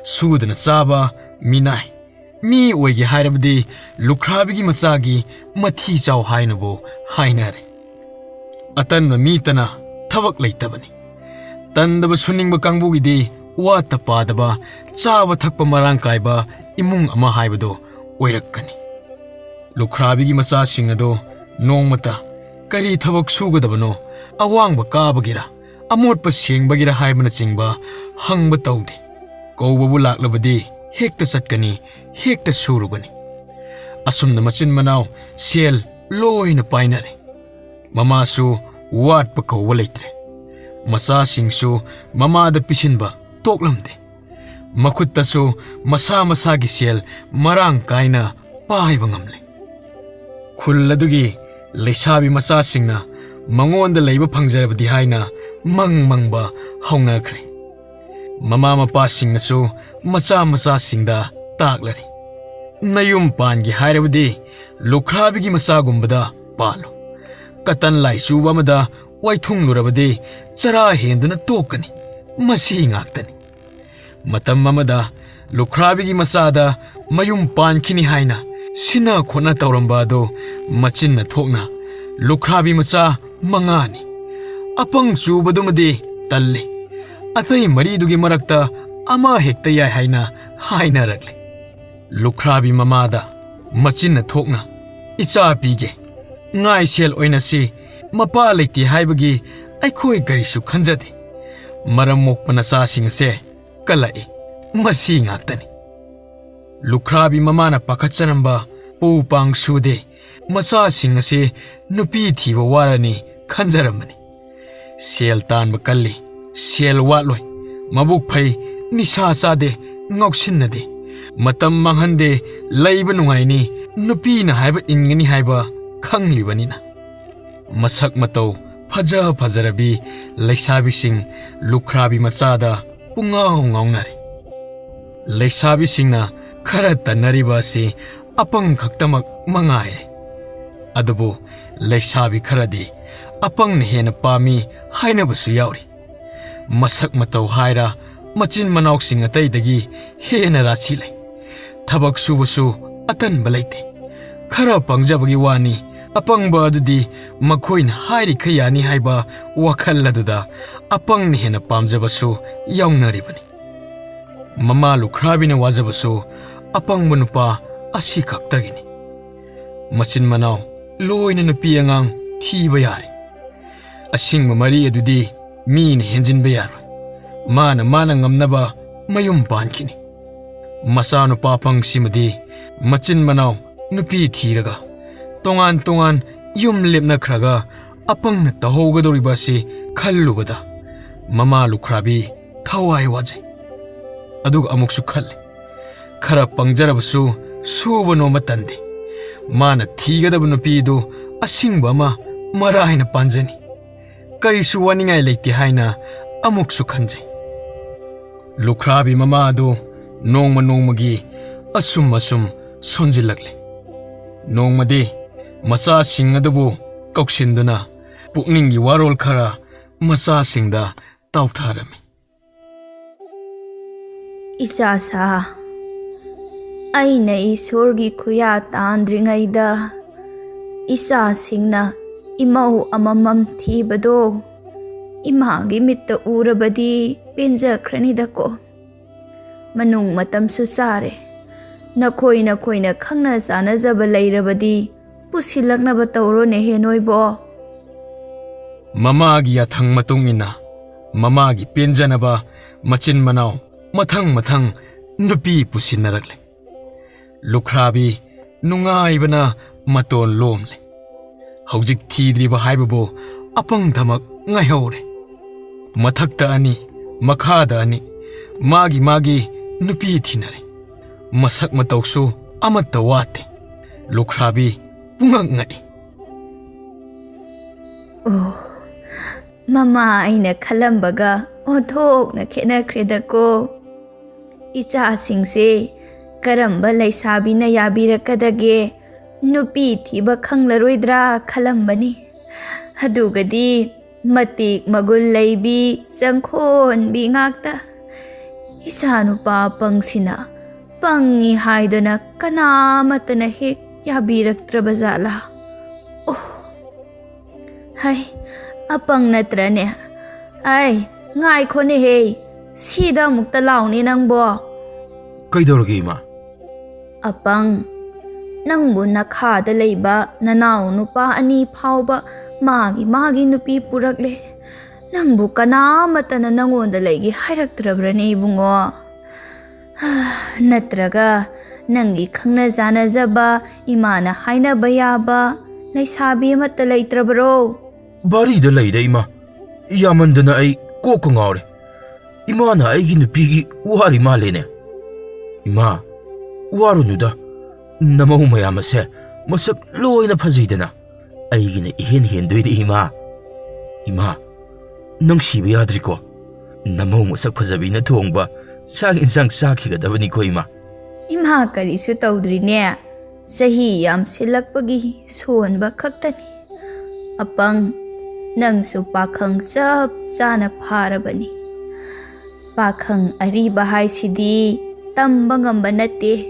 ꯁꯨꯗꯅ ꯆꯥꯕ ꯃꯤꯅꯥꯏ꯫ ꯃꯤ ꯑꯣꯏꯒꯦ ꯍꯥꯏꯔꯕꯗꯤ ꯂꯨꯈ꯭ꯔꯥꯕꯤꯒꯤ ꯃꯆꯥꯒꯤ ꯃꯊꯤ ꯆꯥꯎ ꯍꯥꯏꯅꯕꯨ ꯍꯥꯏꯅꯔꯦ꯫ ꯑꯇꯟꯕ ꯃꯤꯇꯅ ꯊꯕꯛ ꯂꯩꯇꯕꯅꯤ꯫ ꯇꯟꯗꯕ ꯁꯨꯅꯤꯡꯕ ꯀꯥꯡꯕꯨꯒꯤꯗꯤ ꯋꯥꯠꯇ ꯄꯥꯗꯕ, ꯆꯥꯕ ꯊꯛꯄ ꯃꯔꯥꯡ ꯀꯥꯏꯕ ꯏꯃꯨꯡ ꯑꯃ ꯍꯥꯏꯕꯗꯨ ꯑꯣꯏꯔꯛꯀꯅꯤ꯫ ꯂꯨꯈ꯭ꯔꯥꯕꯤꯒꯤ ꯃꯆꯥꯁꯤꯡ ꯑꯗꯨ ꯅꯣꯡꯃꯇ ꯀꯔꯤ ꯊꯕꯛ ꯁꯨꯒꯗꯕꯅꯣ, ꯑꯋꯥꯡꯕ ꯀꯥꯕꯒꯤꯔ, ꯑꯃꯣꯠꯄ ꯁꯦꯡꯕꯒꯤꯔ ꯍꯥꯏꯕꯅꯆꯤꯡꯕ ꯍꯪꯕ ꯇꯧꯗꯦ꯫ ꯀꯧꯕꯕꯨ ꯂꯥꯛꯂꯕꯗꯤ ꯍꯦꯛꯇ ꯆꯠꯀꯅꯤ, ꯍꯦꯛꯇ ꯁꯨꯔꯨꯒꯅꯤ꯫ ꯑꯁꯨꯝꯅ ꯃꯆꯤꯟ ꯃꯅꯥꯎ ꯁꯦꯜ ꯂꯣꯏꯅ ꯄꯥꯏꯅꯔꯦ꯫ ꯃꯃꯥꯁꯨ ꯋꯥꯠꯄ ꯀꯧꯕ ꯂꯩꯇ꯭ꯔꯦ꯫ ꯃꯆꯥꯁꯤꯡꯁꯨ ꯃꯃꯥꯗ ꯄꯤꯁꯤꯟꯕ ꯇꯣꯛꯂꯝꯗꯦ꯫ ꯃꯈꯨꯠꯇꯁꯨ ꯃꯁꯥ ꯃꯁꯥꯒꯤ ꯁꯦꯜ ꯃꯔꯥꯡ ꯀꯥꯏꯅ ꯄꯥꯏꯕ ꯉꯝꯂꯦ꯫ ꯈꯨꯜ ꯑꯗꯨꯒꯤ ꯂꯩꯁꯥꯕꯤ ꯃꯆꯥꯁꯤꯡꯅ ꯃꯉꯣꯟꯗ ꯂꯩꯕ ꯐꯪꯖꯔꯕꯗꯤ ꯍꯥꯏꯅ ꯃꯪ ꯃꯪꯕ ꯍꯧꯅꯈ꯭ꯔꯦ꯫ ꯃꯃꯥ ꯃꯄꯥꯁꯤꯡꯅꯁꯨ ꯃꯆꯥ ꯃꯆꯥꯁꯤꯡꯗ ꯇꯥꯛꯂꯔꯤ꯫ ꯅꯌꯨꯝ ꯄꯥꯟꯒꯦ ꯍꯥꯏꯔꯕꯗꯤ ꯂꯨꯈ꯭ꯔꯥꯕꯤꯒꯤ ꯃꯆꯥꯒꯨꯝꯕꯗ ꯄꯥꯜꯂꯨ꯫ ꯀꯇꯟ ꯂꯥꯏꯆꯨꯕ ꯑꯃꯗ ꯋꯥꯏꯊꯨꯡꯂꯨꯔꯕꯗꯤ ꯆꯔꯥ ꯍꯦꯟꯗꯨꯅ ꯇꯣꯛꯀꯅꯤ꯫ ꯃꯁꯤ ꯉꯥꯛꯇꯅꯤ꯫ ꯃꯇꯝ ꯑꯃꯗ ꯂꯨꯈ꯭ꯔꯥꯕꯤꯒꯤ ꯃꯆꯥꯗ ꯃꯌꯨꯝ ꯄꯥꯟꯈꯤꯅꯤ ꯍꯥꯏꯅ ꯁꯤꯟꯅ ꯈꯣꯠꯅ ꯇꯧꯔꯝꯕ ꯑꯗꯨ ꯃꯆꯤꯟꯅ ꯊꯣꯛꯅ ꯂꯨꯈ꯭ꯔꯥꯕꯤ ꯃꯆꯥ ꯃꯉꯥꯅꯤ꯫ ꯑꯄꯪ ꯆꯨꯕꯗꯨꯃꯗꯤ ꯇꯜꯂꯤ꯫ ꯑꯇꯩ ꯃꯔꯤꯗꯨꯒꯤ ꯃꯔꯛꯇ ꯑꯃ ꯍꯦꯛꯇ ꯌꯥꯏ ꯍꯥꯏꯅ ꯍꯥꯏꯅꯔꯛꯂꯦ꯫ ꯂꯨꯈ꯭ꯔꯥꯕꯤ ꯃꯃꯥꯗ ꯃꯆꯤꯟꯅ ꯊꯣꯛꯅ, "ꯏꯆꯥ ꯄꯤꯒꯦ, ꯉꯥꯏꯁꯦꯜ ꯑꯣꯏꯅꯁꯤ, ꯃꯄꯥ ꯂꯩꯇꯦ ꯍꯥꯏꯕꯒꯤ ꯑꯩꯈꯣꯏ ꯀꯔꯤꯁꯨ ꯈꯟꯖꯗꯦ꯫ ꯃꯔꯝ ꯃꯣꯛꯄ ꯅꯆꯥꯁꯤꯡ ꯑꯁꯦ ꯀꯜꯂꯛꯏ, ꯃꯁꯤ ꯉꯥꯛꯇꯅꯤ"꯫ ꯂꯨꯈ꯭ꯔꯥꯕꯤ ꯃꯃꯥꯅ ꯄꯥꯈꯠꯆꯔꯝꯕ ꯄꯨ ꯄꯥꯡ ꯁꯨꯗꯦ ꯃꯆꯥꯁꯤꯡ ꯑꯁꯤ ꯅꯨꯄꯤ ꯊꯤꯕ ꯋꯥꯔꯅꯤ ꯈꯟꯖꯔꯝꯕꯅꯤ꯫ ꯁꯦꯜ ꯇꯥꯟꯕ ꯀꯜꯂꯤ, ꯁꯦꯜ ꯋꯥꯠꯂꯣꯏ, ꯃꯕꯨꯛ ꯐꯩ, ꯅꯤꯁꯥ ꯆꯥꯗꯦ, ꯉꯥꯎꯁꯤꯟꯅꯗꯦ, ꯃꯇꯝ ꯃꯥꯡꯍꯟꯗꯦ, ꯂꯩꯕ ꯅꯨꯡꯉꯥꯏꯅꯤ, ꯅꯨꯄꯤꯅ ꯍꯥꯏꯕ ꯏꯟꯒꯅꯤ ꯍꯥꯏꯕ ꯈꯪꯂꯤꯕꯅꯤꯅ꯫ ꯃꯁꯛ ꯃꯇꯧ ꯐꯖ ꯐꯖꯔꯕꯤ ꯂꯩꯁꯥꯕꯤꯁꯤꯡ ꯂꯨꯈ꯭ꯔꯥꯕꯤ ꯃꯆꯥꯗ ꯄꯨꯡꯉꯥꯎ ꯉꯥꯎꯅꯔꯦ꯫ ꯂꯩꯁꯥꯕꯤꯁꯤꯡꯅ ꯈꯔ ꯇꯟꯅꯔꯤꯕ ꯑꯁꯤ ꯑꯄꯪ ꯈꯛꯇꯃꯛ ꯃꯉꯥꯏꯔꯦ꯫ ꯑꯗꯨꯕꯨ ꯂꯩꯁꯥꯕꯤ ꯈꯔꯗꯤ ꯑꯄꯪꯅ ꯍꯦꯟꯅ ꯄꯥꯝꯃꯤ ꯍꯥꯏꯅꯕꯁꯨ ꯌꯥꯎꯔꯤ꯫ ꯃꯁꯛ ꯃꯇꯧ ꯍꯥꯏꯔ ꯃꯆꯤꯟ ꯃꯅꯥꯎꯁꯤꯡ ꯑꯇꯩꯗꯒꯤ ꯍꯦꯟꯅ ꯔꯥꯁꯤ ꯂꯩ꯫ ꯊꯕꯛ ꯁꯨꯕꯁꯨ ꯑꯇꯟꯕ ꯂꯩꯇꯦ꯫ ꯈꯔ ꯄꯪꯖꯕꯒꯤ ꯋꯥꯅꯤ, ꯑꯄꯪꯕ ꯑꯗꯨꯗꯤ ꯃꯈꯣꯏꯅ ꯍꯥꯏꯔꯤꯈꯩ ꯌꯥꯅꯤ ꯍꯥꯏꯕ ꯋꯥꯈꯜ ꯑꯗꯨꯗ ꯑꯄꯪꯅ ꯍꯦꯟꯅ ꯄꯥꯝꯖꯕꯁꯨ ꯌꯥꯎꯅꯔꯤꯕꯅꯤ꯫ ꯃꯃꯥ ꯂꯨꯈ꯭ꯔꯥꯕꯤꯅ ꯋꯥꯖꯕꯁꯨ ꯑꯄꯪꯕ ꯅꯨꯄꯥ ꯑꯁꯤ ꯈꯛꯇꯒꯤꯅꯤ꯫ ꯃꯆꯤꯟ ꯃꯅꯥꯎ ꯂꯣꯏꯅ ꯅꯨꯄꯤ ꯑꯉꯥꯡ ꯊꯤꯕ ꯌꯥꯔꯦ꯫ ꯑꯁꯤꯡꯕ ꯃꯔꯤ ꯑꯗꯨꯗꯤ ꯃꯤꯅ ꯍꯦꯟꯖꯤꯟꯕ ꯌꯥꯔꯣꯏ꯫ ꯃꯥꯅ ꯃꯥꯅ ꯉꯝꯅꯕ ꯃꯌꯨꯝ ꯄꯥꯟꯈꯤꯅꯤ꯫ ꯃꯆꯥꯅꯨꯄꯥ ꯑꯄꯪꯁꯤꯃꯗꯤ ꯃꯆꯤꯟ ꯃꯅꯥꯎ ꯅꯨꯄꯤ ꯊꯤꯔꯒ ꯇꯣꯉꯥꯟ ꯇꯣꯉꯥꯟ ꯌꯨꯝ ꯂꯦꯞꯅꯈ꯭ꯔꯒ ꯑꯄꯪꯅ ꯇꯧꯍꯧꯒꯗꯧꯔꯤꯕ ꯑꯁꯤ ꯈꯜꯂꯨꯕꯗ ꯃꯃꯥ ꯂꯨꯈ꯭ꯔꯥꯕꯤ ꯊꯋꯥꯏ ꯋꯥꯖꯩ꯫ ꯑꯗꯨꯒ ꯑꯃꯨꯛꯁꯨ ꯈꯜꯂꯦ, ꯈꯔ ꯄꯪꯖꯔꯕꯁꯨ ꯁꯨꯕ ꯅꯣꯝꯕ ꯇꯟꯗꯦ꯫ ꯃꯥꯅ ꯊꯤꯒꯗꯕ ꯅꯨꯄꯤꯗꯨ ꯑꯁꯤꯡꯕ ꯑꯃ ꯃꯔꯥꯏꯅ ꯄꯥꯟꯖꯅꯤ꯫ ꯀꯔꯤꯁꯨ ꯋꯥꯅꯤꯡꯉꯥꯏ ꯂꯩꯇꯦ ꯍꯥꯏꯅ ꯑꯃꯨꯛꯁꯨ ꯈꯟꯖꯩ꯫ ꯂꯨꯈ꯭ꯔꯥꯕꯤ ꯃꯃꯥ ꯑꯗꯨ ꯅꯣꯡꯃ ꯅꯣꯡꯃꯒꯤ ꯑꯁꯨꯝ ꯑꯁꯨꯝ ꯁꯣꯟꯖꯤꯜꯂꯛꯂꯦ꯫ ꯅꯣꯡꯃꯗꯤ ꯃꯆꯥꯁꯤꯡ ꯑꯗꯨꯕꯨ ꯀꯧꯁꯤꯟꯗꯨꯅ ꯄꯨꯛꯅꯤꯡꯒꯤ ꯋꯥꯔꯣꯜ ꯈꯔ ꯃꯆꯥꯁꯤꯡꯗ ꯇꯥꯎꯊꯔꯝꯃꯤ꯫ "ꯏꯆꯥꯁꯥ, ꯑꯩꯅ ꯏꯁꯣꯔꯒꯤ ꯈꯨꯌꯥ ꯇꯥꯟꯗ꯭ꯔꯤꯉꯩꯗ ꯏꯆꯥꯁꯤꯡꯅ ꯏꯃꯧ ꯑꯃꯃꯝ ꯊꯤꯕꯗꯣ ꯏꯃꯥꯒꯤ ꯃꯤꯠꯇ ꯎꯔꯕꯗꯤ ꯄꯦꯟꯖꯈ꯭ꯔꯅꯤꯗꯀꯣ꯫ ꯃꯅꯨꯡ ꯃꯇꯝꯁꯨ ꯆꯥꯔꯦ꯫ ꯅꯈꯣꯏ ꯅꯈꯣꯏꯅ ꯈꯪꯅ ꯆꯥꯟꯅꯖꯕ ꯂꯩꯔꯕꯗꯤ ꯄꯨꯁꯤꯜꯂꯛꯅꯕ ꯇꯧꯔꯣꯅꯦꯍꯦ ꯅꯣꯏꯕꯣ꯫" ꯃꯃꯥꯒꯤ ꯌꯥꯊꯪ ꯃꯇꯨꯡ ꯏꯟꯅ ꯃꯃꯥꯒꯤ ꯄꯦꯟꯖꯅꯕ ꯃꯆꯤꯟ ꯃꯅꯥꯎ ꯃꯊꯪ ꯃꯊꯪ ꯅꯨꯄꯤ ꯄꯨꯁꯤꯟꯅꯔꯛꯂꯦ꯫ ꯂꯨꯈ꯭ꯔꯥꯕꯤ ꯅꯨꯡꯉꯥꯏꯕꯅ ꯃꯇꯣꯟ ꯂꯣꯝꯂꯦ꯫ ꯍꯧꯖꯤꯛ ꯊꯤꯗ꯭ꯔꯤꯕ ꯍꯥꯏꯕꯕꯨ ꯑꯄꯪ ꯊꯃꯛ ꯉꯥꯏꯍꯧꯔꯦ꯫ ꯃꯊꯛꯇ ꯑꯅꯤ, ꯃꯈꯥꯗ ꯑꯅꯤ, ꯃꯥꯒꯤ ꯃꯥꯒꯤ ꯅꯨꯄꯤ ꯊꯤꯅꯔꯦ꯫ ꯃꯁꯛ ꯃꯇꯧꯁꯨ ꯑꯃꯠꯇ ꯋꯥꯠꯇꯦ꯫ ꯂꯨꯈ꯭ꯔꯥꯕꯤ ꯄꯨꯡꯉꯛ ꯉꯛꯏ꯫ "ꯑꯣ, ꯃꯃꯥ ꯑꯩꯅ ꯈꯜꯂꯝꯕꯒ ꯑꯣꯟꯊꯣꯛꯅ ꯈꯦꯠꯅꯈ꯭ꯔꯦꯗꯀꯣ꯫ ꯏꯆꯥꯁꯤꯡꯁꯦ ꯀꯔꯝꯕ ꯂꯩꯁꯥꯕꯤꯅ ꯌꯥꯕꯤꯔꯛꯀꯗꯒꯦ? ꯅꯨꯄꯤ ꯊꯤꯕ ꯈꯪꯂꯔꯣꯏꯗ꯭ꯔꯥ ꯈꯜꯂꯝꯕꯅꯤ꯫ ꯑꯗꯨꯒꯗꯤ ꯃꯇꯤꯛ ꯃꯒꯨꯟ ꯂꯩꯕꯤ, ꯆꯪꯈꯣꯟꯕꯤ ꯉꯥꯛꯇ꯫ ꯏꯆꯥꯅꯨꯄꯥ ꯑꯄꯪꯁꯤꯅ ꯄꯪꯉꯤ ꯍꯥꯏꯗꯅ ꯀꯅꯥꯃꯠꯇꯅ ꯍꯦꯛ ꯌꯥꯕꯤꯔꯛꯇ꯭ꯔꯕ ꯖꯥꯠꯂꯥ? ꯑꯣ, ꯍꯩ, ꯑꯄꯪ ꯅꯠꯇ꯭ꯔꯅꯦ? ꯑꯩ, ꯉꯥꯏꯈꯣꯅꯦꯍꯦ, ꯁꯤꯗ ꯑꯃꯨꯛꯇ ꯂꯥꯎꯅꯦ ꯅꯪꯕꯣ꯫" "ꯀꯩꯗꯧꯔꯒꯦ, ꯏꯃꯥ?" "ꯑꯄꯪ, ꯅꯪꯕꯨ ꯅꯈꯥꯗ ꯂꯩꯕ ꯅꯅꯥꯎ ꯅꯨꯄꯥ ꯑꯅꯤ ꯐꯥꯎꯕ ꯃꯥꯒꯤ ꯃꯥꯒꯤ ꯅꯨꯄꯤ ꯄꯨꯔꯛꯂꯦ꯫ ꯅꯪꯕꯨ ꯀꯅꯥꯃꯠꯇꯅ ꯅꯪꯉꯣꯟꯗ ꯂꯩꯒꯦ ꯍꯥꯏꯔꯛꯇ꯭ꯔꯕ꯭ꯔꯅꯦ ꯏꯕꯨꯡꯉꯣ? ꯅꯠꯇ꯭ꯔꯒ ꯅꯪꯒꯤ ꯈꯪꯅ ꯆꯥꯟꯅꯖꯕ, ꯏꯃꯥꯅ ꯍꯥꯏꯅꯕ ꯌꯥꯕ ꯂꯩꯁꯥꯕꯤ ꯑꯃꯠꯇ ꯂꯩꯇ꯭ꯔꯕꯔꯣ?" "ꯕꯥꯔꯤꯗ ꯂꯩꯔꯦ, ꯏꯃꯥ꯫ ꯌꯥꯝꯃꯟꯗꯅ ꯑꯩ ꯀꯣꯛꯀ ꯉꯥꯎꯔꯦ꯫" ꯏꯃꯥꯅ ꯑꯩꯒꯤ ꯅꯨꯄꯤꯒꯤ ꯋꯥꯔꯤ ꯃꯥꯜꯂꯦꯅꯦ꯫ ꯏꯃꯥ, ꯋꯥꯔꯨꯅꯨꯗ꯫ ꯅꯃꯧ ꯃꯌꯥꯝ ꯑꯁꯦ ꯃꯁꯛ ꯂꯣꯏꯅ ꯐꯖꯩꯗꯅ꯫ ꯑꯩꯒꯤꯅ ꯏꯍꯦꯟ ꯍꯦꯟꯗꯣꯏꯅꯦ, ꯏꯃꯥ꯫ ꯏꯃꯥ, ꯅꯪ ꯁꯤꯕ ꯌꯥꯗ꯭ꯔꯤꯀꯣ꯫ ꯅꯃꯧ ꯃꯁꯛ ꯐꯖꯕꯤꯅ ꯊꯣꯡꯕ ꯆꯥꯛ ꯏꯟꯁꯥꯡ ꯆꯥꯈꯤꯒꯗꯕꯅꯤꯀꯣ, ꯏꯃꯥ꯫ ꯏꯃꯥ ꯀꯔꯤꯁꯨ ꯇꯧꯗ꯭ꯔꯤꯅꯦ꯫ ꯆꯍꯤ ꯌꯥꯝꯁꯤꯜꯂꯛꯄꯒꯤ ꯁꯣꯟꯕ ꯈꯛꯇꯅꯤ꯫ ꯑꯄꯪ, ꯅꯪꯁꯨ ꯄꯥꯈꯪ ꯆꯞ ꯆꯥꯅ ꯐꯥꯔꯕꯅꯤ꯫ ꯄꯥꯈꯪ ꯑꯔꯤꯕ ꯍꯥꯏꯁꯤꯗꯤ ꯇꯝꯕ ꯉꯝꯕ ꯅꯠꯇꯦ꯫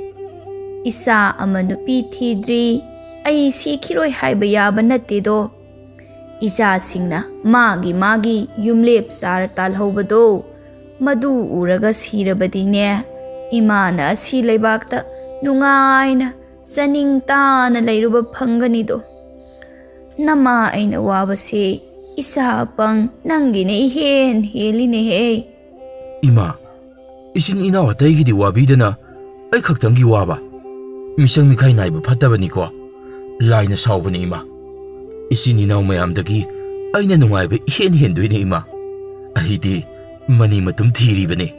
ꯏꯆꯥ ꯑꯃ ꯅꯨꯄꯤ ꯊꯤꯗ꯭ꯔꯤ, ꯑꯩ ꯁꯤꯈꯤꯔꯣꯏ ꯍꯥꯏꯕ ꯌꯥꯕ ꯅꯠꯇꯦꯗꯣ꯫ ꯏꯆꯥꯁꯤꯡꯅ ꯃꯥꯒꯤ ꯃꯥꯒꯤ ꯌꯨꯝꯂꯦꯞ ꯆꯥꯔ ꯇꯥꯜꯍꯧꯕꯗꯣ, ꯃꯗꯨ ꯎꯔꯒ ꯁꯤꯔꯕꯗꯤꯅꯦ, ꯏꯃꯥꯅ ꯑꯁꯤ ꯂꯩꯕꯥꯛꯇ ꯅꯨꯡꯉꯥꯏꯅ ꯆꯥꯅꯤꯡ ꯇꯥꯅ ꯂꯩꯔꯨꯕ ꯐꯪꯒꯅꯤꯗꯣ꯫ ꯅꯃꯥ ꯑꯩꯅ ꯋꯥꯕꯁꯦ, ꯏꯆꯥ ꯑꯄꯪ ꯅꯪꯒꯤꯅ ꯏꯍꯦꯟ ꯍꯦꯜꯂꯤꯅꯦꯍꯦ꯫ ꯏꯃꯥ, ꯏꯆꯤꯟ ꯏꯅꯥꯎ ꯑꯇꯩꯒꯤꯗꯤ ꯋꯥꯕꯤꯗꯅ ꯑꯩ ꯈꯛꯇꯪꯒꯤ ꯋꯥꯕ? ꯃꯤꯁꯪ ꯃꯤꯈꯥꯏ ꯅꯥꯏꯕ ꯐꯠꯇꯕꯅꯤꯀꯣ꯫ ꯂꯥꯏꯅ ꯁꯥꯎꯕꯅꯤ, ꯏꯃꯥ꯫ ꯏꯆꯤꯟ ꯏꯅꯥꯎ ꯃꯌꯥꯝꯗꯒꯤ ꯑꯩꯅ ꯅꯨꯡꯉꯥꯏꯕ ꯏꯍꯦꯟ ꯍꯦꯟꯗꯣꯏꯅꯦ, ꯏꯃꯥ꯫ ꯑꯩꯗꯤ ꯃꯅꯤ ꯃꯇꯨꯝ ꯊꯤꯔꯤꯕꯅꯤ꯫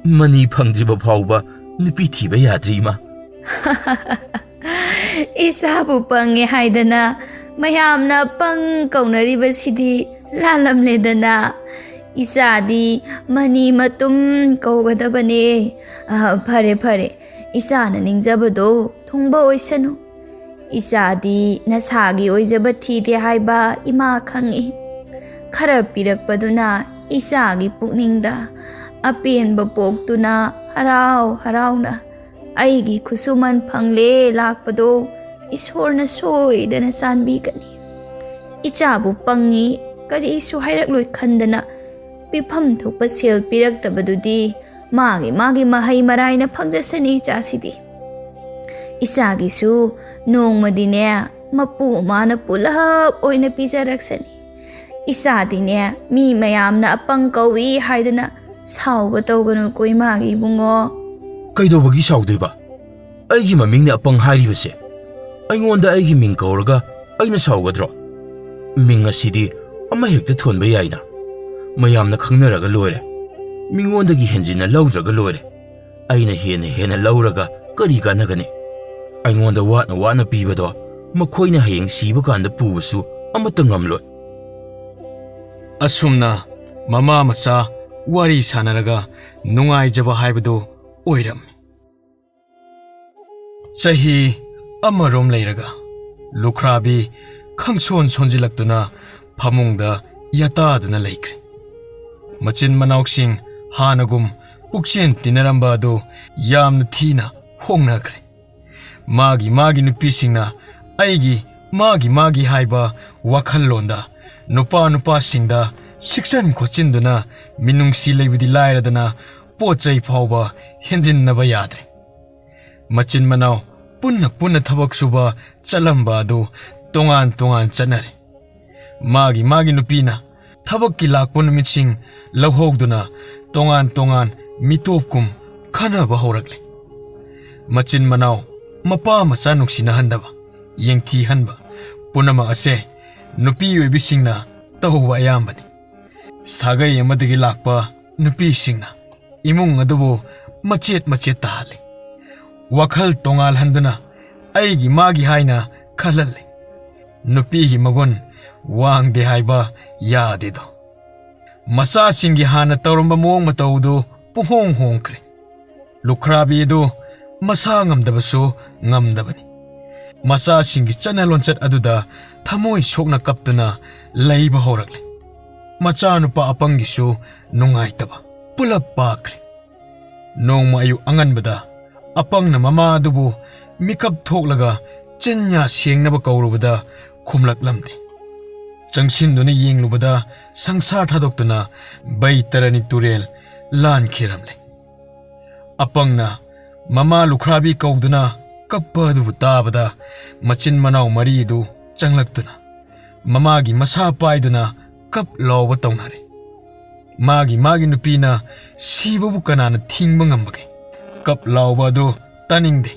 ꯃꯅꯤ ꯐꯪꯗ꯭ꯔꯤꯕ ꯐꯥꯎꯕ ꯅꯨꯄꯤ ꯊꯤꯕ ꯌꯥꯗ꯭ꯔꯤ, ꯏꯃꯥ꯫ ꯏꯆꯥꯕꯨ ꯄꯪꯉꯦ ꯍꯥꯏꯗꯅ ꯃꯌꯥꯝꯅ ꯄꯪ ꯀꯧꯅꯔꯤꯕꯁꯤꯗꯤ ꯂꯥꯜꯂꯝꯂꯦꯗꯅ꯫ ꯏꯆꯥꯗꯤ ꯃꯅꯤ ꯃꯇꯨꯝ ꯀꯧꯒꯗꯕꯅꯦ꯫ ꯑ, ꯐꯔꯦ, ꯐꯔꯦ, ꯏꯆꯥꯅ ꯅꯤꯡꯖꯕꯗꯣ ꯊꯨꯡꯕ ꯑꯣꯏꯁꯅꯨ꯫ ꯏꯆꯥꯗꯤ ꯅꯁꯥꯒꯤ ꯑꯣꯏꯖꯕ ꯊꯤꯗꯦ ꯍꯥꯏꯕ ꯏꯃꯥ ꯈꯪꯏ꯫ ꯈꯔ ꯄꯤꯔꯛꯄꯗꯨꯅ ꯏꯆꯥꯒꯤ ꯄꯨꯛꯅꯤꯡꯗ ꯑꯄꯦꯟꯕ ꯄꯣꯛꯇꯨꯅ ꯍꯔꯥꯎ ꯍꯔꯥꯎꯅ ꯑꯩꯒꯤ ꯈꯨꯠꯁꯨꯃꯟ ꯐꯪꯂꯦ ꯂꯥꯛꯄꯗꯣ ꯏꯁꯣꯔꯅ ꯁꯣꯏꯗꯅ ꯆꯥꯟꯕꯤꯒꯅꯤ꯫ ꯏꯆꯥꯕꯨ ꯄꯪꯉꯤ, ꯀꯔꯤꯁꯨ ꯍꯥꯏꯔꯛꯂꯣꯏ ꯈꯟꯗꯅ ꯄꯤꯐꯝ ꯊꯣꯛꯄ ꯁꯦꯜ ꯄꯤꯔꯛꯇꯕꯗꯨꯗꯤ ꯃꯥꯒꯤ ꯃꯥꯒꯤ ꯃꯍꯩ ꯃꯔꯥꯏꯅ ꯐꯪꯖꯁꯅꯤ ꯏꯆꯥꯁꯤꯗꯤ꯫ ꯏꯆꯥꯒꯤꯁꯨ ꯅꯣꯡꯃꯗꯤꯅꯦ ꯃꯄꯨ ꯃꯥꯅ ꯄꯨꯂꯞ ꯑꯣꯏꯅ ꯄꯤꯖꯔꯛꯁꯅꯤ꯫ ꯏꯆꯥꯗꯤꯅꯦ ꯃꯤ ꯃꯌꯥꯝꯅ ꯑꯄꯪ ꯀꯧꯏ ꯍꯥꯏꯗꯅ ꯁꯥꯎꯕ ꯇꯧꯒꯅꯨꯀꯣ ꯏꯃꯥꯒꯤ ꯏꯕꯨꯡꯉꯣ꯫ ꯀꯩꯗꯧꯕꯒꯤ ꯁꯥꯎꯗꯣꯏꯕ? ꯑꯩꯒꯤ ꯃꯃꯤꯡꯅ ꯑꯄꯪ ꯍꯥꯏꯔꯤꯕꯁꯦ꯫ ꯑꯩꯉꯣꯟꯗ ꯑꯩꯒꯤ ꯃꯤꯡ ꯀꯧꯔꯒ ꯑꯩꯅ ꯁꯥꯎꯒꯗ꯭ꯔꯣ? ꯃꯤꯡ ꯑꯁꯤꯗꯤ ꯑꯃ ꯍꯦꯛꯇ ꯊꯣꯟꯕ ꯌꯥꯏꯅ꯫ ꯃꯌꯥꯝꯅ ꯈꯪꯅꯔꯒ ꯂꯣꯏꯔꯦ꯫ ꯃꯤꯉꯣꯟꯗꯒꯤ ꯍꯦꯟꯖꯤꯟꯅ ꯂꯧꯗ꯭ꯔꯒ ꯂꯣꯏꯔꯦ꯫ ꯑꯩꯅ ꯍꯦꯟꯅ ꯍꯦꯟꯅ ꯂꯧꯔꯒ ꯀꯔꯤ ꯀꯥꯟꯅꯒꯅꯤ? ꯑꯩꯉꯣꯟꯗ ꯋꯥꯠꯅ ꯋꯥꯠꯅ ꯄꯤꯕꯗꯣ ꯃꯈꯣꯏꯅ ꯍꯌꯦꯡ ꯁꯤꯕ ꯀꯥꯟꯗ ꯄꯨꯕꯁꯨ ꯑꯃꯠꯇ ꯉꯝꯂꯣꯏ꯫ ꯑꯁꯨꯝꯅ ꯃꯃꯥ ꯃꯆꯥ ꯋꯥꯔꯤ ꯁꯥꯟꯅꯔꯒ ꯅꯨꯡꯉꯥꯏꯖꯕ ꯍꯥꯏꯕꯗꯨ ꯑꯣꯏꯔꯝꯃꯤ꯫ ꯆꯍꯤ ꯑꯃꯔꯣꯝ ꯂꯩꯔꯒ ꯂꯨꯈ꯭ꯔꯥꯕꯤ ꯈꯪꯁꯣꯟ ꯁꯣꯟꯖꯤꯜꯂꯛꯇꯨꯅ ꯐꯃꯨꯡꯗ ꯌꯥꯇꯥꯗꯨꯅ ꯂꯩꯈ꯭ꯔꯦ꯫ ꯃꯆꯤꯟ ꯃꯅꯥꯎꯁꯤꯡ ꯍꯥꯟꯅꯒꯨꯝ ꯄꯨꯛꯆꯦꯟ ꯇꯤꯟꯅꯔꯝꯕ ꯑꯗꯨ ꯌꯥꯝꯅ ꯊꯤꯅ ꯍꯣꯡꯅꯈ꯭ꯔꯦ꯫ ꯃꯥꯒꯤ ꯃꯥꯒꯤ ꯅꯨꯄꯤꯁꯤꯡꯅ ꯑꯩꯒꯤ ꯃꯥꯒꯤ ꯃꯥꯒꯤ ꯍꯥꯏꯕ ꯋꯥꯈꯜꯂꯣꯟꯗ ꯅꯨꯄꯥ ꯅꯨꯄꯥꯁꯤꯡꯗ ꯁꯤꯛꯆꯟ ꯈꯣꯠꯆꯤꯟꯗꯨꯅ ꯃꯤꯅꯨꯡꯁꯤ ꯂꯩꯕꯗꯤ ꯂꯥꯏꯔꯗꯅ ꯄꯣꯠ ꯆꯩ ꯐꯥꯎꯕ ꯍꯦꯟꯖꯤꯟꯅꯕ ꯌꯥꯗ꯭ꯔꯦ꯫ ꯃꯆꯤꯟ ꯃꯅꯥꯎ ꯄꯨꯟꯅ ꯄꯨꯟꯅ ꯊꯕꯛ ꯁꯨꯕ ꯆꯠꯂꯝꯕ ꯑꯗꯨ ꯇꯣꯉꯥꯟ ꯇꯣꯉꯥꯟ ꯆꯠꯅꯔꯦ꯫ ꯃꯥꯒꯤ ꯃꯥꯒꯤ ꯅꯨꯄꯤꯅ ꯊꯕꯛꯀꯤ ꯂꯥꯛꯄ ꯅꯨꯃꯤꯠꯁꯤꯡ ꯂꯧꯍꯧꯗꯨꯅ ꯇꯣꯉꯥꯟ ꯇꯣꯉꯥꯟ ꯃꯤꯇꯣꯞꯀꯨꯝ ꯈꯟꯅꯕ ꯍꯧꯔꯛꯂꯦ꯫ ꯃꯆꯤꯟ ꯃꯅꯥꯎ ꯃꯄꯥ ꯃꯆꯥ ꯅꯨꯡꯁꯤꯅꯍꯟꯗꯕ, ꯌꯦꯡꯊꯤꯍꯟꯕ ꯄꯨꯝꯅꯃꯛ ꯑꯁꯦ ꯅꯨꯄꯤ ꯑꯣꯏꯕꯤꯁꯤꯡꯅ ꯇꯧꯕ ꯑꯌꯥꯝꯕꯅꯤ꯫ ꯁꯥꯒꯩ ꯑꯃꯗꯒꯤ ꯂꯥꯛꯄ ꯅꯨꯄꯤꯁꯤꯡꯅ ꯏꯃꯨꯡ ꯑꯗꯨꯕꯨ ꯃꯆꯦꯠ ꯃꯆꯦꯠ ꯇꯥꯍꯜꯂꯤ꯫ ꯋꯥꯈꯜ ꯇꯣꯉꯥꯜꯍꯟꯗꯨꯅ ꯑꯩꯒꯤ ꯃꯥꯒꯤ ꯍꯥꯏꯅ ꯈꯜꯍꯜꯂꯤ꯫ ꯅꯨꯄꯤꯒꯤ ꯃꯒꯨꯟ ꯋꯥꯡꯗꯦ ꯍꯥꯏꯕ ꯌꯥꯗꯦꯗꯣ꯫ ꯃꯆꯥꯁꯤꯡꯒꯤ ꯍꯥꯟꯅ ꯇꯧꯔꯝꯕ ꯃꯑꯣꯡ ꯃꯇꯧꯗꯨ ꯄꯨꯡꯍꯣꯡ ꯍꯣꯡꯈ꯭ꯔꯦ꯫ ꯂꯨꯈ꯭ꯔꯥꯕꯤ ꯑꯗꯨ ꯃꯁꯥ ꯉꯝꯗꯕꯁꯨ ꯉꯝꯗꯕꯅꯤ꯫ ꯃꯆꯥꯁꯤꯡꯒꯤ ꯆꯠꯅ ꯂꯣꯟꯆꯠ ꯑꯗꯨꯗ ꯊꯃꯣꯏ ꯁꯣꯛꯅ ꯀꯞꯇꯨꯅ ꯂꯩꯕ ꯍꯧꯔꯛꯂꯦ꯫ ꯃꯆꯥꯅꯨꯄꯥ ꯑꯄꯪꯒꯤꯁꯨ ꯅꯨꯡꯉꯥꯏꯇꯕ ꯄꯨꯂꯞ ꯄꯥꯛꯈ꯭ꯔꯦ꯫ ꯅꯣꯡꯃ ꯑꯌꯨꯛ ꯑꯉꯟꯕꯗ ꯑꯄꯪꯅ ꯃꯃꯥ ꯑꯗꯨꯕꯨ ꯃꯤꯀꯞ ꯊꯣꯛꯂꯒ ꯆꯤꯟꯌꯥ ꯁꯦꯡꯅꯕ ꯀꯧꯔꯨꯕꯗ ꯈꯨꯝꯂꯛꯂꯝꯗꯦ꯫ ꯆꯪꯁꯤꯟꯗꯨꯅ ꯌꯦꯡꯂꯨꯕꯗ ꯁꯪꯁꯥꯔ ꯊꯥꯗꯣꯛꯇꯨꯅ ꯕꯩꯇꯔꯅꯤ ꯇꯨꯔꯦꯜ ꯂꯥꯟꯈꯤꯔꯝꯂꯦ꯫ ꯑꯄꯪꯅ ꯃꯃꯥ ꯂꯨꯈ꯭ꯔꯥꯕꯤ ꯀꯧꯗꯨꯅ ꯀꯞꯄ ꯑꯗꯨꯕꯨ ꯇꯥꯕꯗ ꯃꯆꯤꯟ ꯃꯅꯥꯎ ꯃꯔꯤꯗꯨ ꯆꯪꯂꯛꯇꯨꯅ ꯃꯃꯥꯒꯤ ꯃꯁꯥ ꯄꯥꯏꯗꯨꯅ ꯀꯞ ꯂꯥꯎꯕ ꯇꯧꯅꯔꯦ꯫ ꯃꯥꯒꯤ ꯃꯥꯒꯤ ꯅꯨꯄꯤꯅ ꯁꯤꯕꯕꯨ ꯀꯅꯥꯅ ꯊꯤꯡꯕ ꯉꯝꯕꯒꯦ? ꯀꯞ ꯂꯥꯎꯕ ꯑꯗꯨ ꯇꯥꯅꯤꯡꯗꯦ꯫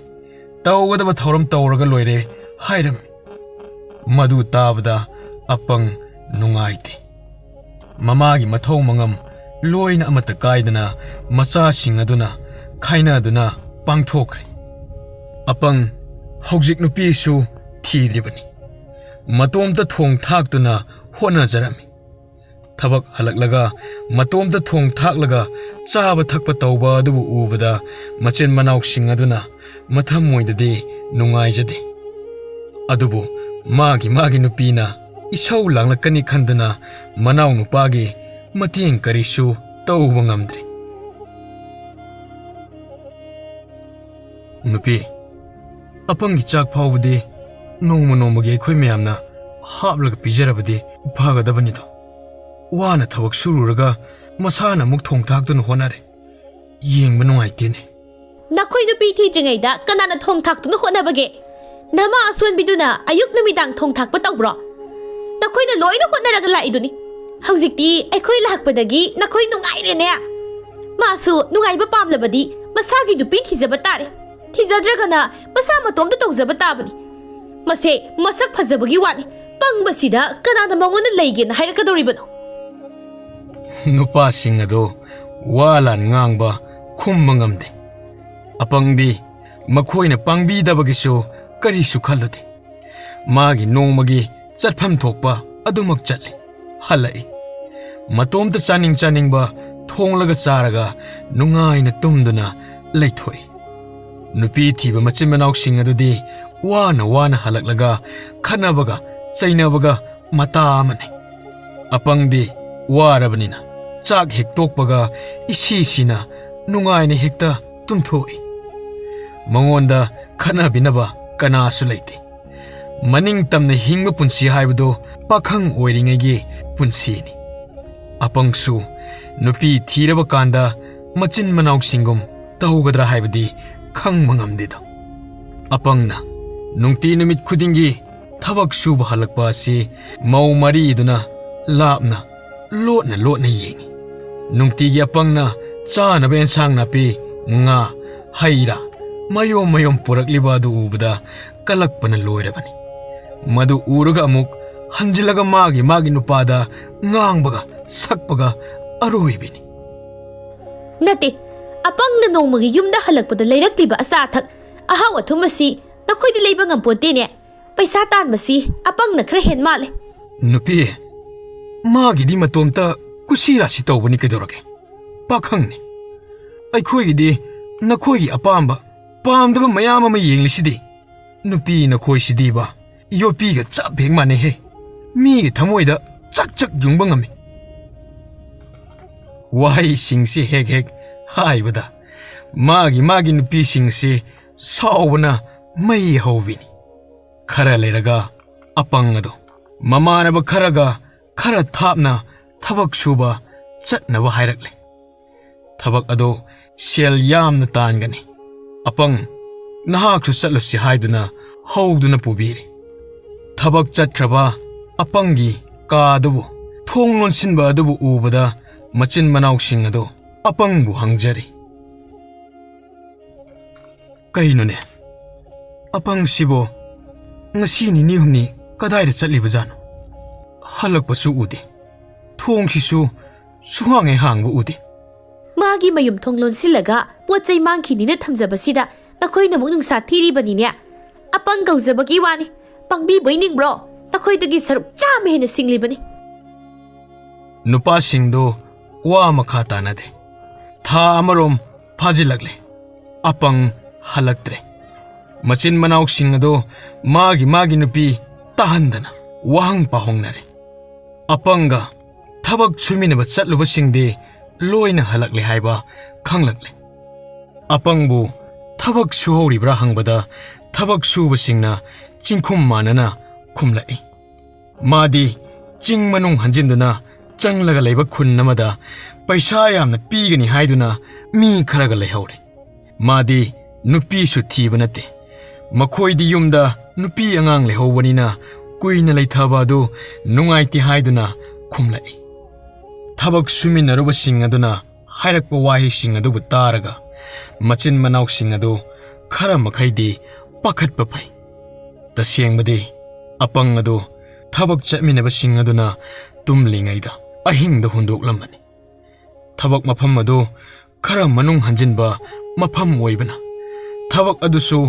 ꯇꯧꯒꯗꯕ ꯊꯧꯔꯝ ꯇꯧꯔꯒ ꯂꯣꯏꯔꯦ ꯍꯥꯏꯔꯝꯃꯤ꯫ ꯃꯗꯨ ꯇꯥꯕꯗ ꯑꯄꯪ ꯅꯨꯡꯉꯥꯏꯇꯦ꯫ ꯃꯃꯥꯒꯤ ꯃꯊꯧ ꯃꯉꯝ ꯂꯣꯏꯅ ꯑꯃꯠꯇ ꯀꯥꯏꯗꯅ ꯃꯆꯥꯁꯤꯡ ꯑꯗꯨꯅ ꯈꯥꯏꯅꯗꯨꯅ ꯄꯥꯡꯊꯣꯛꯈ꯭ꯔꯦ꯫ ꯑꯄꯪ ꯍꯧꯖꯤꯛ ꯅꯨꯄꯤꯁꯨ ꯊꯤꯗ꯭ꯔꯤꯕꯅꯤ꯫ ꯃꯇꯣꯝꯇ ꯊꯣꯡ ꯊꯥꯛꯇꯨꯅ ꯍꯣꯠꯅꯖꯔꯝꯃꯤ꯫ ꯊꯕꯛ ꯍꯜꯂꯛꯂꯒ ꯃꯇꯣꯝꯇ ꯊꯣꯡ ꯊꯥꯛꯂꯒ ꯆꯥꯕ ꯊꯛꯄ ꯇꯧꯕ ꯑꯗꯨꯕꯨ ꯎꯕꯗ ꯃꯆꯤꯟ ꯃꯅꯥꯎꯁꯤꯡ ꯑꯗꯨꯅ ꯃꯊꯃꯣꯏꯗꯗꯤ ꯅꯨꯡꯉꯥꯏꯖꯗꯦ꯫ ꯑꯗꯨꯕꯨ ꯃꯥꯒꯤ ꯃꯥꯒꯤ ꯅꯨꯄꯤꯅ ꯏꯁꯧ ꯂꯥꯡꯂꯛꯀꯅꯤ ꯈꯟꯗꯨꯅ ꯃꯅꯥꯎ ꯅꯨꯄꯥꯒꯤ ꯃꯇꯦꯡ ꯀꯔꯤꯁꯨ ꯇꯧꯕ ꯉꯝꯗ꯭ꯔꯦ꯫ "ꯅꯨꯄꯤ, ꯑꯄꯪꯒꯤ ꯆꯥꯛ ꯐꯥꯎꯕꯗꯤ ꯅꯣꯡꯃ ꯅꯣꯡꯃꯒꯤ ꯑꯩꯈꯣꯏ ꯃꯌꯥꯝꯅ ꯍꯥꯞꯂꯒ ꯄꯤꯖꯔꯕꯗꯤ ꯐꯒꯗꯕꯅꯤꯗꯣ꯫ ꯋꯥꯅ ꯊꯕꯛ ꯁꯨꯔꯨꯔꯒ ꯃꯁꯥꯅ ꯑꯃꯨꯛ ꯊꯣꯡ ꯊꯥꯛꯇꯨꯅ ꯍꯣꯠꯅꯔꯦ꯫ ꯌꯦꯡꯕ ꯅꯨꯡꯉꯥꯏꯇꯦꯅꯦ꯫" "ꯅꯈꯣꯏ ꯅꯨꯄꯤ ꯊꯤꯗ꯭ꯔꯤꯉꯩꯗ ꯀꯅꯥꯅ ꯊꯣꯡ ꯊꯥꯛꯇꯨꯅ ꯍꯣꯠꯅꯕꯒꯦ? ꯅꯃꯥ ꯑꯁꯣꯟꯕꯤꯗꯨꯅ ꯑꯌꯨꯛ ꯅꯨꯃꯤꯗꯥꯡ ꯊꯣꯡ ꯊꯥꯛꯄ ꯇꯧꯕ꯭ꯔꯣ? ꯅꯈꯣꯏꯅ ꯂꯣꯏꯅ ꯍꯣꯠꯅꯔꯒ ꯂꯥꯛꯏꯗꯨꯅꯤ꯫ ꯍꯧꯖꯤꯛꯇꯤ ꯑꯩꯈꯣꯏ ꯂꯥꯛꯄꯗꯒꯤ ꯅꯈꯣꯏ ꯅꯨꯡꯉꯥꯏꯔꯦꯅꯦ꯫" "ꯃꯥꯁꯨ ꯅꯨꯡꯉꯥꯏꯕ ꯄꯥꯝꯂꯕꯗꯤ ꯃꯁꯥꯒꯤ ꯅꯨꯄꯤ ꯊꯤꯖꯕ ꯇꯥꯔꯦ꯫ ꯊꯤꯖꯗ꯭ꯔꯒꯅ ꯃꯁꯥ ꯃꯇꯣꯝꯇ ꯇꯧꯖꯕ ꯇꯥꯕꯅꯤ꯫ ꯃꯁꯦ ꯃꯁꯛ ꯐꯖꯕꯒꯤ ꯋꯥꯅꯤ꯫ ꯄꯪꯕꯁꯤꯗ ꯀꯅꯥꯅ ꯃꯉꯣꯟꯗ ꯂꯩꯒꯦꯅ ꯍꯥꯏꯔꯛꯀꯗꯧꯔꯤꯕꯅꯣ?" ꯅꯨꯄꯥꯁꯤꯡ ꯑꯗꯨ ꯋꯥ ꯂꯥꯟ ꯉꯥꯡꯕ ꯈꯨꯝꯕ ꯉꯝꯗꯦ꯫ ꯑꯄꯪꯗꯤ ꯃꯈꯣꯏꯅ ꯄꯥꯡꯕꯤꯗꯕꯒꯤꯁꯨ ꯀꯔꯤꯁꯨ ꯈꯜꯂꯨꯗꯦ꯫ ꯃꯥꯒꯤ ꯅꯣꯡꯃꯒꯤ ꯆꯠꯐꯝ ꯊꯣꯛꯄ ꯑꯗꯨꯃꯛ ꯆꯠꯂꯤ, ꯍꯜꯂꯛꯏ꯫ ꯃꯇꯣꯝꯇ ꯆꯥꯅꯤꯡ ꯆꯥꯅꯤꯡꯕ ꯊꯣꯡꯂꯒ ꯆꯥꯔꯒ ꯅꯨꯡꯉꯥꯏꯅ ꯇꯨꯝꯗꯨꯅ ꯂꯩꯊꯣꯛꯏ꯫ ꯅꯨꯄꯤ ꯊꯤꯕ ꯃꯆꯤꯟ ꯃꯅꯥꯎꯁꯤꯡ ꯑꯗꯨꯗꯤ ꯋꯥꯅ ꯋꯥꯅ ꯍꯜꯂꯛꯂꯒ ꯈꯠꯅꯕꯒ ꯆꯩꯅꯕꯒ ꯃꯇꯥ ꯑꯃꯅꯤ꯫ ꯑꯄꯪꯗꯤ ꯋꯥꯔꯕꯅꯤꯅ ꯆꯥꯛ ꯍꯦꯛ ꯇꯣꯛꯄꯒ ꯏꯁꯤ ꯁꯤꯅ ꯅꯨꯡꯉꯥꯏꯅ ꯍꯦꯛꯇ ꯇꯨꯝꯊꯣꯛꯏ꯫ ꯃꯉꯣꯟꯗ ꯈꯠꯅꯕꯤꯅꯕ ꯀꯅꯥꯁꯨ ꯂꯩꯇꯦ꯫ ꯃꯅꯤꯡ ꯇꯝꯅ ꯍꯤꯡꯕ ꯄꯨꯟꯁꯤ ꯍꯥꯏꯕꯗꯨ ꯄꯥꯈꯪ ꯑꯣꯏꯔꯤꯉꯩꯒꯤ ꯄꯨꯟꯁꯤꯅꯤ꯫ ꯑꯄꯪꯁꯨ ꯅꯨꯄꯤ ꯊꯤꯔꯕ ꯀꯥꯟꯗ ꯃꯆꯤꯟ ꯃꯅꯥꯎꯁꯤꯡꯒꯨꯝ ꯇꯧꯒꯗ꯭ꯔꯥ ꯍꯥꯏꯕꯗꯤ ꯈꯪꯕ ꯉꯝꯗꯦꯗꯣ꯫ ꯑꯄꯪꯅ ꯅꯨꯡꯇꯤ ꯅꯨꯃꯤꯠ ꯈꯨꯗꯤꯡꯒꯤ ꯊꯕꯛ ꯁꯨꯕ ꯍꯜꯂꯛꯄ ꯑꯁꯤ ꯃꯧ ꯃꯔꯤꯗꯨꯅ ꯂꯥꯞꯅ ꯂꯣꯠꯅ ꯂꯣꯠꯅ ꯌꯦꯡꯏ꯫ ꯅꯨꯡꯇꯤꯒꯤ ꯑꯄꯪꯅ ꯆꯥꯅꯕ ꯑꯦꯟꯁꯥꯡ ꯅꯥꯄꯤ, ꯉꯥ, ꯍꯩ ꯔꯥ ꯃꯌꯣꯝ ꯃꯌꯣꯝ ꯄꯨꯔꯛꯂꯤꯕ ꯑꯗꯨ ꯎꯕꯗ ꯀꯂꯛꯄꯅ ꯂꯣꯏꯔꯕꯅꯤ꯫ ꯃꯗꯨ ꯎꯔꯒ ꯑꯃꯨꯛ ꯍꯟꯖꯤꯜꯂꯒ ꯃꯥꯒꯤ ꯃꯥꯒꯤ ꯅꯨꯄꯥꯗ ꯉꯥꯡꯕꯒ ꯁꯛꯄꯒ ꯑꯔꯣꯏꯕꯤꯅꯤ꯫ ꯅꯠꯇꯦ, ꯑꯄꯪꯅ ꯅꯣꯡꯃꯒꯤ ꯌꯨꯝꯗ ꯍꯜꯂꯛꯄꯗ ꯂꯩꯔꯛꯂꯤꯕ ꯑꯆꯥ ꯑꯊꯛ, ꯑꯍꯥꯎ ꯑꯊꯨꯝ ꯑꯁꯤ ꯅꯈꯣꯏꯗꯤ ꯂꯩꯕ ꯉꯝꯄꯣꯟꯇꯦꯅꯦ꯫ ꯄꯩꯁꯥ ꯇꯥꯟꯕꯁꯤ ꯑꯄꯪꯅ ꯈꯔ ꯍꯦꯟ ꯃꯥꯜꯂꯦ꯫ ꯅꯨꯄꯤ, ꯃꯥꯒꯤꯗꯤ ꯃꯇꯣꯝꯇ ꯀꯨꯁꯤ ꯔꯥꯁꯤ ꯇꯧꯕꯅꯤ ꯀꯩꯗꯧꯔꯒꯦ? ꯄꯥꯈꯪꯅꯤ꯫ ꯑꯩꯈꯣꯏꯒꯤꯗꯤ ꯅꯈꯣꯏꯒꯤ ꯑꯄꯥꯝꯕ, ꯄꯥꯝꯗꯕ ꯃꯌꯥꯝ ꯑꯃ ꯌꯦꯡꯂꯤꯁꯤꯗꯤ꯫ ꯅꯨꯄꯤ ꯅꯈꯣꯏꯁꯤꯗꯤꯕ ꯌꯣꯠꯄꯤꯒ ꯆꯞ ꯍꯦꯛ ꯃꯥꯟꯅꯩꯍꯦ꯫ ꯃꯤꯒꯤ ꯊꯃꯣꯏꯗ ꯆꯛ ꯆꯛ ꯌꯨꯡꯕ ꯉꯝꯃꯤ꯫ ꯋꯥꯍꯩꯁꯤꯡꯁꯤ ꯍꯦꯛ ꯍꯦꯛ ꯍꯥꯏꯕꯗ ꯃꯥꯒꯤ ꯃꯥꯒꯤ ꯅꯨꯄꯤꯁꯤꯡꯁꯤ ꯁꯥꯎꯕꯅ ꯃꯩ ꯍꯧꯕꯤꯅꯤ꯫ ꯈꯔ ꯂꯩꯔꯒ ꯑꯄꯪ ꯑꯗꯣ ꯃꯃꯥꯟꯅꯕ ꯈꯔꯒ ꯈꯔ ꯊꯥꯞꯅ ꯊꯕꯛ ꯁꯨꯕ ꯆꯠꯅꯕ ꯍꯥꯏꯔꯛꯂꯦ꯫ ꯊꯕꯛ ꯑꯗꯣ ꯁꯦꯜ ꯌꯥꯝꯅ ꯇꯥꯟꯒꯅꯤ꯫ ꯑꯄꯪ, ꯅꯍꯥꯛꯁꯨ ꯆꯠꯂꯨꯁꯤ ꯍꯥꯏꯗꯨꯅ ꯍꯧꯗꯨꯅ ꯄꯨꯕꯤꯔꯤ꯫ ꯊꯕꯛ ꯆꯠꯈ꯭ꯔꯕ ꯑꯄꯪꯒꯤ ꯀꯥ ꯑꯗꯨꯕꯨ, ꯊꯣꯡ ꯂꯣꯟꯁꯤꯟꯕ ꯑꯗꯨꯕꯨ ꯎꯕꯗ ꯃꯆꯤꯟ ꯃꯅꯥꯎꯁꯤꯡ ꯑꯗꯣ ꯑꯄꯪꯕꯨ ꯍꯪꯖꯔꯤ꯫ ꯀꯩꯅꯣꯅꯦ? ꯑꯄꯪꯁꯤꯕꯣ ꯉꯁꯤ ꯅꯤꯅꯤ ꯍꯨꯝꯅꯤ ꯀꯗꯥꯏꯗ ꯆꯠꯂꯤꯕꯖꯥꯠꯅꯣ? ꯍꯜꯂꯛꯄꯁꯨ ꯎꯗꯦ꯫ ꯊꯣꯡꯁꯤꯁꯨ ꯁꯨꯍꯥꯡ ꯍꯦꯛ ꯍꯥꯡꯕ ꯎꯗꯦ꯫ ꯃꯥꯒꯤ ꯃꯌꯨꯝ ꯊꯣꯡ ꯂꯣꯟꯁꯤꯜꯂꯒ ꯄꯣꯠ ꯆꯩ ꯃꯥꯡꯈꯤꯅꯤꯅ ꯊꯝꯖꯕꯁꯤꯗ ꯅꯈꯣꯏꯅ ꯑꯃꯨꯛ ꯅꯨꯡꯁꯥ ꯊꯤꯔꯤꯕꯅꯤꯅꯦ꯫ ꯑꯄꯪ ꯀꯧꯖꯕꯒꯤ ꯋꯥꯅꯤ, ꯄꯪꯕꯤꯕꯩ ꯅꯤꯡꯕ꯭ꯔꯣ? ꯅꯈꯣꯏꯗꯒꯤ ꯁꯔꯨꯛ ꯆꯥꯝꯃ ꯍꯦꯟꯅ ꯁꯤꯡꯂꯤꯕꯅꯤ꯫ ꯅꯨꯄꯥꯁꯤꯡꯗꯨ ꯋꯥ ꯃꯈꯥ ꯇꯥꯅꯗꯦ꯫ ꯊꯥ ꯑꯃꯔꯣꯝ ꯐꯥꯖꯤꯜꯂꯛꯂꯦ꯫ ꯑꯄꯪ ꯍꯜꯂꯛꯇ꯭ꯔꯦ꯫ ꯃꯆꯤꯟ ꯃꯅꯥꯎꯁꯤꯡ ꯑꯗꯨ ꯃꯥꯒꯤ ꯃꯥꯒꯤ ꯅꯨꯄꯤ ꯇꯥꯍꯟꯗꯅ ꯋꯥꯍꯪ ꯄꯥꯍꯣꯡꯅꯔꯦ꯫ ꯑꯄꯪꯒ ꯊꯕꯛ ꯁꯨꯃꯤꯟꯅꯕ ꯆꯠꯂꯨꯕꯁꯤꯡꯗꯤ ꯂꯣꯏꯅ ꯍꯜꯂꯛꯂꯦ ꯍꯥꯏꯕ ꯈꯪꯂꯛꯂꯦ꯫ ꯑꯄꯪꯕꯨ ꯊꯕꯛ ꯁꯨꯍꯧꯔꯤꯕ꯭ꯔꯥ ꯍꯪꯕꯗ ꯊꯕꯛ ꯁꯨꯕꯁꯤꯡꯅ ꯆꯤꯡꯈꯨꯝ ꯃꯥꯟꯅꯅ ꯈꯨꯝꯂꯛꯏ꯫ ꯃꯥꯗꯤ ꯆꯤꯡ ꯃꯅꯨꯡ ꯍꯟꯖꯤꯟꯗꯨꯅ ꯆꯪꯂꯒ ꯂꯩꯕ ꯈꯨꯟ ꯑꯃꯗ ꯄꯩꯁꯥ ꯌꯥꯝꯅ ꯄꯤꯒꯅꯤ ꯍꯥꯏꯗꯨꯅ ꯃꯤ ꯈꯔꯒ ꯂꯩꯍꯧꯔꯦ꯫ ꯃꯥꯗꯤ ꯅꯨꯄꯤꯁꯨ ꯊꯤꯕ ꯅꯠꯇꯦ꯫ ꯃꯈꯣꯏꯗꯤ ꯌꯨꯝꯗ ꯅꯨꯄꯤ ꯑꯉꯥꯡ ꯂꯩꯍꯧꯕꯅꯤꯅ ꯀꯨꯏꯅ ꯂꯩꯊꯕ ꯑꯗꯨ ꯅꯨꯡꯉꯥꯏꯇꯦ ꯍꯥꯏꯗꯨꯅ ꯈꯨꯝꯂꯛꯏ꯫ ꯊꯕꯛ ꯁꯨꯃꯤꯟꯅꯔꯨꯕꯁꯤꯡ ꯑꯗꯨꯅ ꯍꯥꯏꯔꯛꯄ ꯋꯥꯍꯩꯁꯤꯡ ꯑꯗꯨꯕꯨ ꯇꯥꯔꯒ ꯃꯆꯤꯟ ꯃꯅꯥꯎꯁꯤꯡ ꯑꯗꯨ ꯈꯔ ꯃꯈꯩꯗꯤ ꯄꯥꯈꯠꯄ ꯐꯩ꯫ ꯇꯁꯦꯡꯕꯗꯤ ꯑꯄꯪ ꯑꯗꯨ ꯊꯕꯛ ꯆꯠꯃꯤꯟꯅꯕꯁꯤꯡ ꯑꯗꯨꯅ ꯇꯨꯝꯂꯤꯉꯩꯗ ꯑꯍꯤꯡꯗ ꯍꯨꯟꯗꯣꯛꯂꯝꯕꯅꯤ꯫ ꯊꯕꯛ ꯃꯐꯝ ꯑꯗꯨ ꯈꯔ ꯃꯅꯨꯡ ꯍꯟꯖꯤꯟꯕ ꯃꯐꯝ ꯑꯣꯏꯕꯅ, ꯊꯕꯛ ꯑꯗꯨꯁꯨ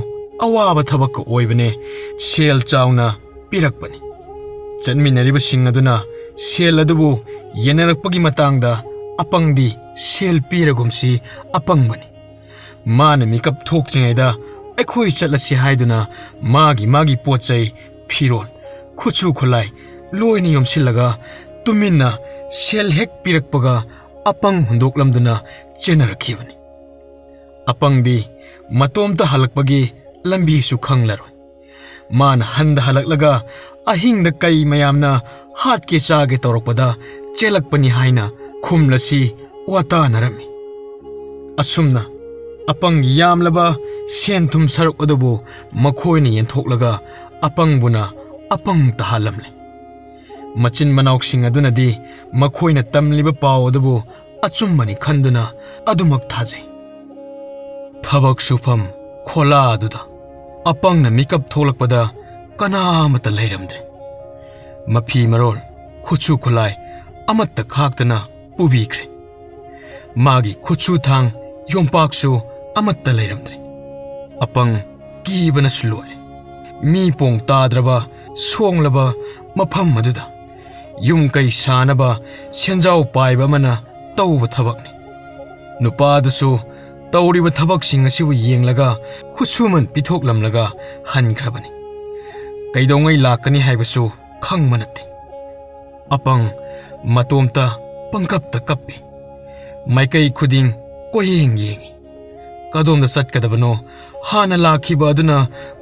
ꯑꯋꯥꯕ ꯊꯕꯛꯀ ꯑꯣꯏꯕꯅꯦ꯫ ꯁꯦꯜ ꯆꯥꯎꯅ ꯄꯤꯔꯛꯄꯅꯤ꯫ ꯆꯠꯃꯤꯟꯅꯔꯤꯕꯁꯤꯡ ꯑꯗꯨꯅ ꯁꯦꯜ ꯑꯗꯨꯕꯨ ꯌꯦꯟꯅꯔꯛꯄꯒꯤ ꯃꯇꯥꯡꯗ ꯑꯄꯪꯗꯤ ꯁꯦꯜ ꯄꯤꯔꯒꯨꯝꯁꯤ ꯑꯄꯪꯕꯅꯤ꯫ ꯃꯥꯅ ꯃꯤꯀꯞ ꯊꯣꯛꯇ꯭ꯔꯤꯉꯩꯗ ꯑꯩꯈꯣꯏ ꯆꯠꯂꯁꯤ ꯍꯥꯏꯗꯨꯅ ꯃꯥꯒꯤ ꯃꯥꯒꯤ ꯄꯣꯠ ꯆꯩ, ꯐꯤꯔꯣꯜ, ꯈꯨꯠꯁꯨ ꯈꯨꯠꯂꯥꯏ ꯂꯣꯏꯅ ꯌꯣꯝꯁꯤꯜꯂꯒ ꯇꯨꯃꯤꯟꯅ ꯁꯦꯜ ꯍꯦꯛ ꯄꯤꯔꯛꯄꯒ ꯑꯄꯪ ꯍꯨꯟꯗꯣꯛꯂꯝꯗꯨꯅ ꯆꯦꯟꯅꯔꯛꯈꯤꯕꯅꯤ꯫ ꯑꯄꯪꯗꯤ ꯃꯇꯣꯝꯇ ꯍꯜꯂꯛꯄꯒꯤ ꯂꯝꯕꯤꯁꯨ ꯈꯪꯂꯔꯣꯏ꯫ ꯃꯥꯅ ꯍꯟꯗ ꯍꯜꯂꯛꯂꯒ ꯑꯍꯤꯡꯗ ꯀꯩ ꯃꯌꯥꯝꯅ ꯍꯥꯠꯀꯦ ꯆꯥꯒꯦ ꯇꯧꯔꯛꯄꯗ ꯆꯦꯜꯂꯛꯄꯅꯤ ꯍꯥꯏꯅ ꯈꯨꯝꯂꯁꯤ ꯋꯥꯇꯥꯅꯔꯝꯃꯤ꯫ ꯑꯁꯨꯝꯅ ꯑꯄꯪ ꯌꯥꯝꯂꯕ ꯁꯦꯟ ꯊꯨꯝ ꯁꯔꯨꯛ ꯑꯗꯨꯕꯨ ꯃꯈꯣꯏꯅ ꯌꯦꯟꯊꯣꯛꯂꯒ ꯑꯄꯪꯕꯨꯅ ꯑꯄꯪ ꯇꯥꯍꯜꯂꯝꯂꯦ꯫ ꯃꯆꯤꯟ ꯃꯅꯥꯎꯁꯤꯡ ꯑꯗꯨꯅꯗꯤ ꯃꯈꯣꯏꯅ ꯇꯝꯂꯤꯕ ꯄꯥꯎ ꯑꯗꯨꯕꯨ ꯑꯆꯨꯝꯕꯅꯤ ꯈꯟꯗꯨꯅ ꯑꯗꯨꯃꯛ ꯊꯥꯖꯩ꯫ ꯊꯕꯛ ꯁꯨꯐꯝ ꯈꯣꯂꯥ ꯑꯗꯨꯗ ꯑꯄꯪꯅ ꯃꯤꯀꯞ ꯊꯣꯛꯂꯛꯄꯗ ꯀꯅꯥ ꯑꯃꯠꯇ ꯂꯩꯔꯝꯗ꯭ꯔꯦ꯫ ꯃꯐꯤ ꯃꯔꯣꯜ, ꯈꯨꯠꯁꯨ ꯈꯨꯠꯂꯥꯏ ꯑꯃꯠꯇ ꯈꯥꯛꯇꯅ ꯄꯨꯕꯤꯈ꯭ꯔꯦ꯫ ꯃꯥꯒꯤ ꯈꯨꯠꯁꯨ ꯊꯥꯡ, ꯌꯣꯝꯄꯥꯛꯁꯨ ꯑꯃꯠꯇ ꯂꯩꯔꯝꯗ꯭ꯔꯦ꯫ ꯑꯄꯪ ꯀꯤꯕꯅꯁꯨ ꯂꯣꯏꯔꯦ꯫ ꯃꯤ ꯄꯣꯡ ꯇꯥꯗ꯭ꯔꯕ ꯁꯣꯡꯂꯕ ꯃꯐꯝ ꯑꯗꯨꯗ ꯌꯨꯝ ꯀꯩ ꯁꯥꯅꯕ ꯁꯦꯟꯖꯥꯎ ꯄꯥꯏꯕ ꯑꯃꯅ ꯇꯧꯕ ꯊꯕꯛꯅꯤ꯫ ꯅꯨꯄꯥꯗꯨꯁꯨ ꯇꯧꯔꯤꯕ ꯊꯕꯛꯁꯤꯡ ꯑꯁꯤꯕꯨ ꯌꯦꯡꯂꯒ ꯈꯨꯠꯁꯨꯃꯟ ꯄꯤꯊꯣꯛꯂꯝꯂꯒ ꯍꯟꯈ꯭ꯔꯕꯅꯤ꯫ ꯀꯩꯗꯧꯉꯩ ꯂꯥꯛꯀꯅꯤ ꯍꯥꯏꯕꯁꯨ ꯈꯪꯕ ꯅꯠꯇꯦ꯫ ꯑꯄꯪ ꯃꯇꯣꯝꯇ ꯄꯪꯀꯞꯇ ꯀꯞꯄꯤ꯫ ꯃꯥꯏꯀꯩ ꯈꯨꯗꯤꯡ ꯀꯣꯏꯌꯦꯡ ꯌꯦꯡꯏ꯫ ꯀꯗꯣꯝꯗ ꯆꯠꯀꯗꯕꯅꯣ, ꯍꯥꯟꯅ ꯂꯥꯛꯈꯤꯕ ꯑꯗꯨꯅ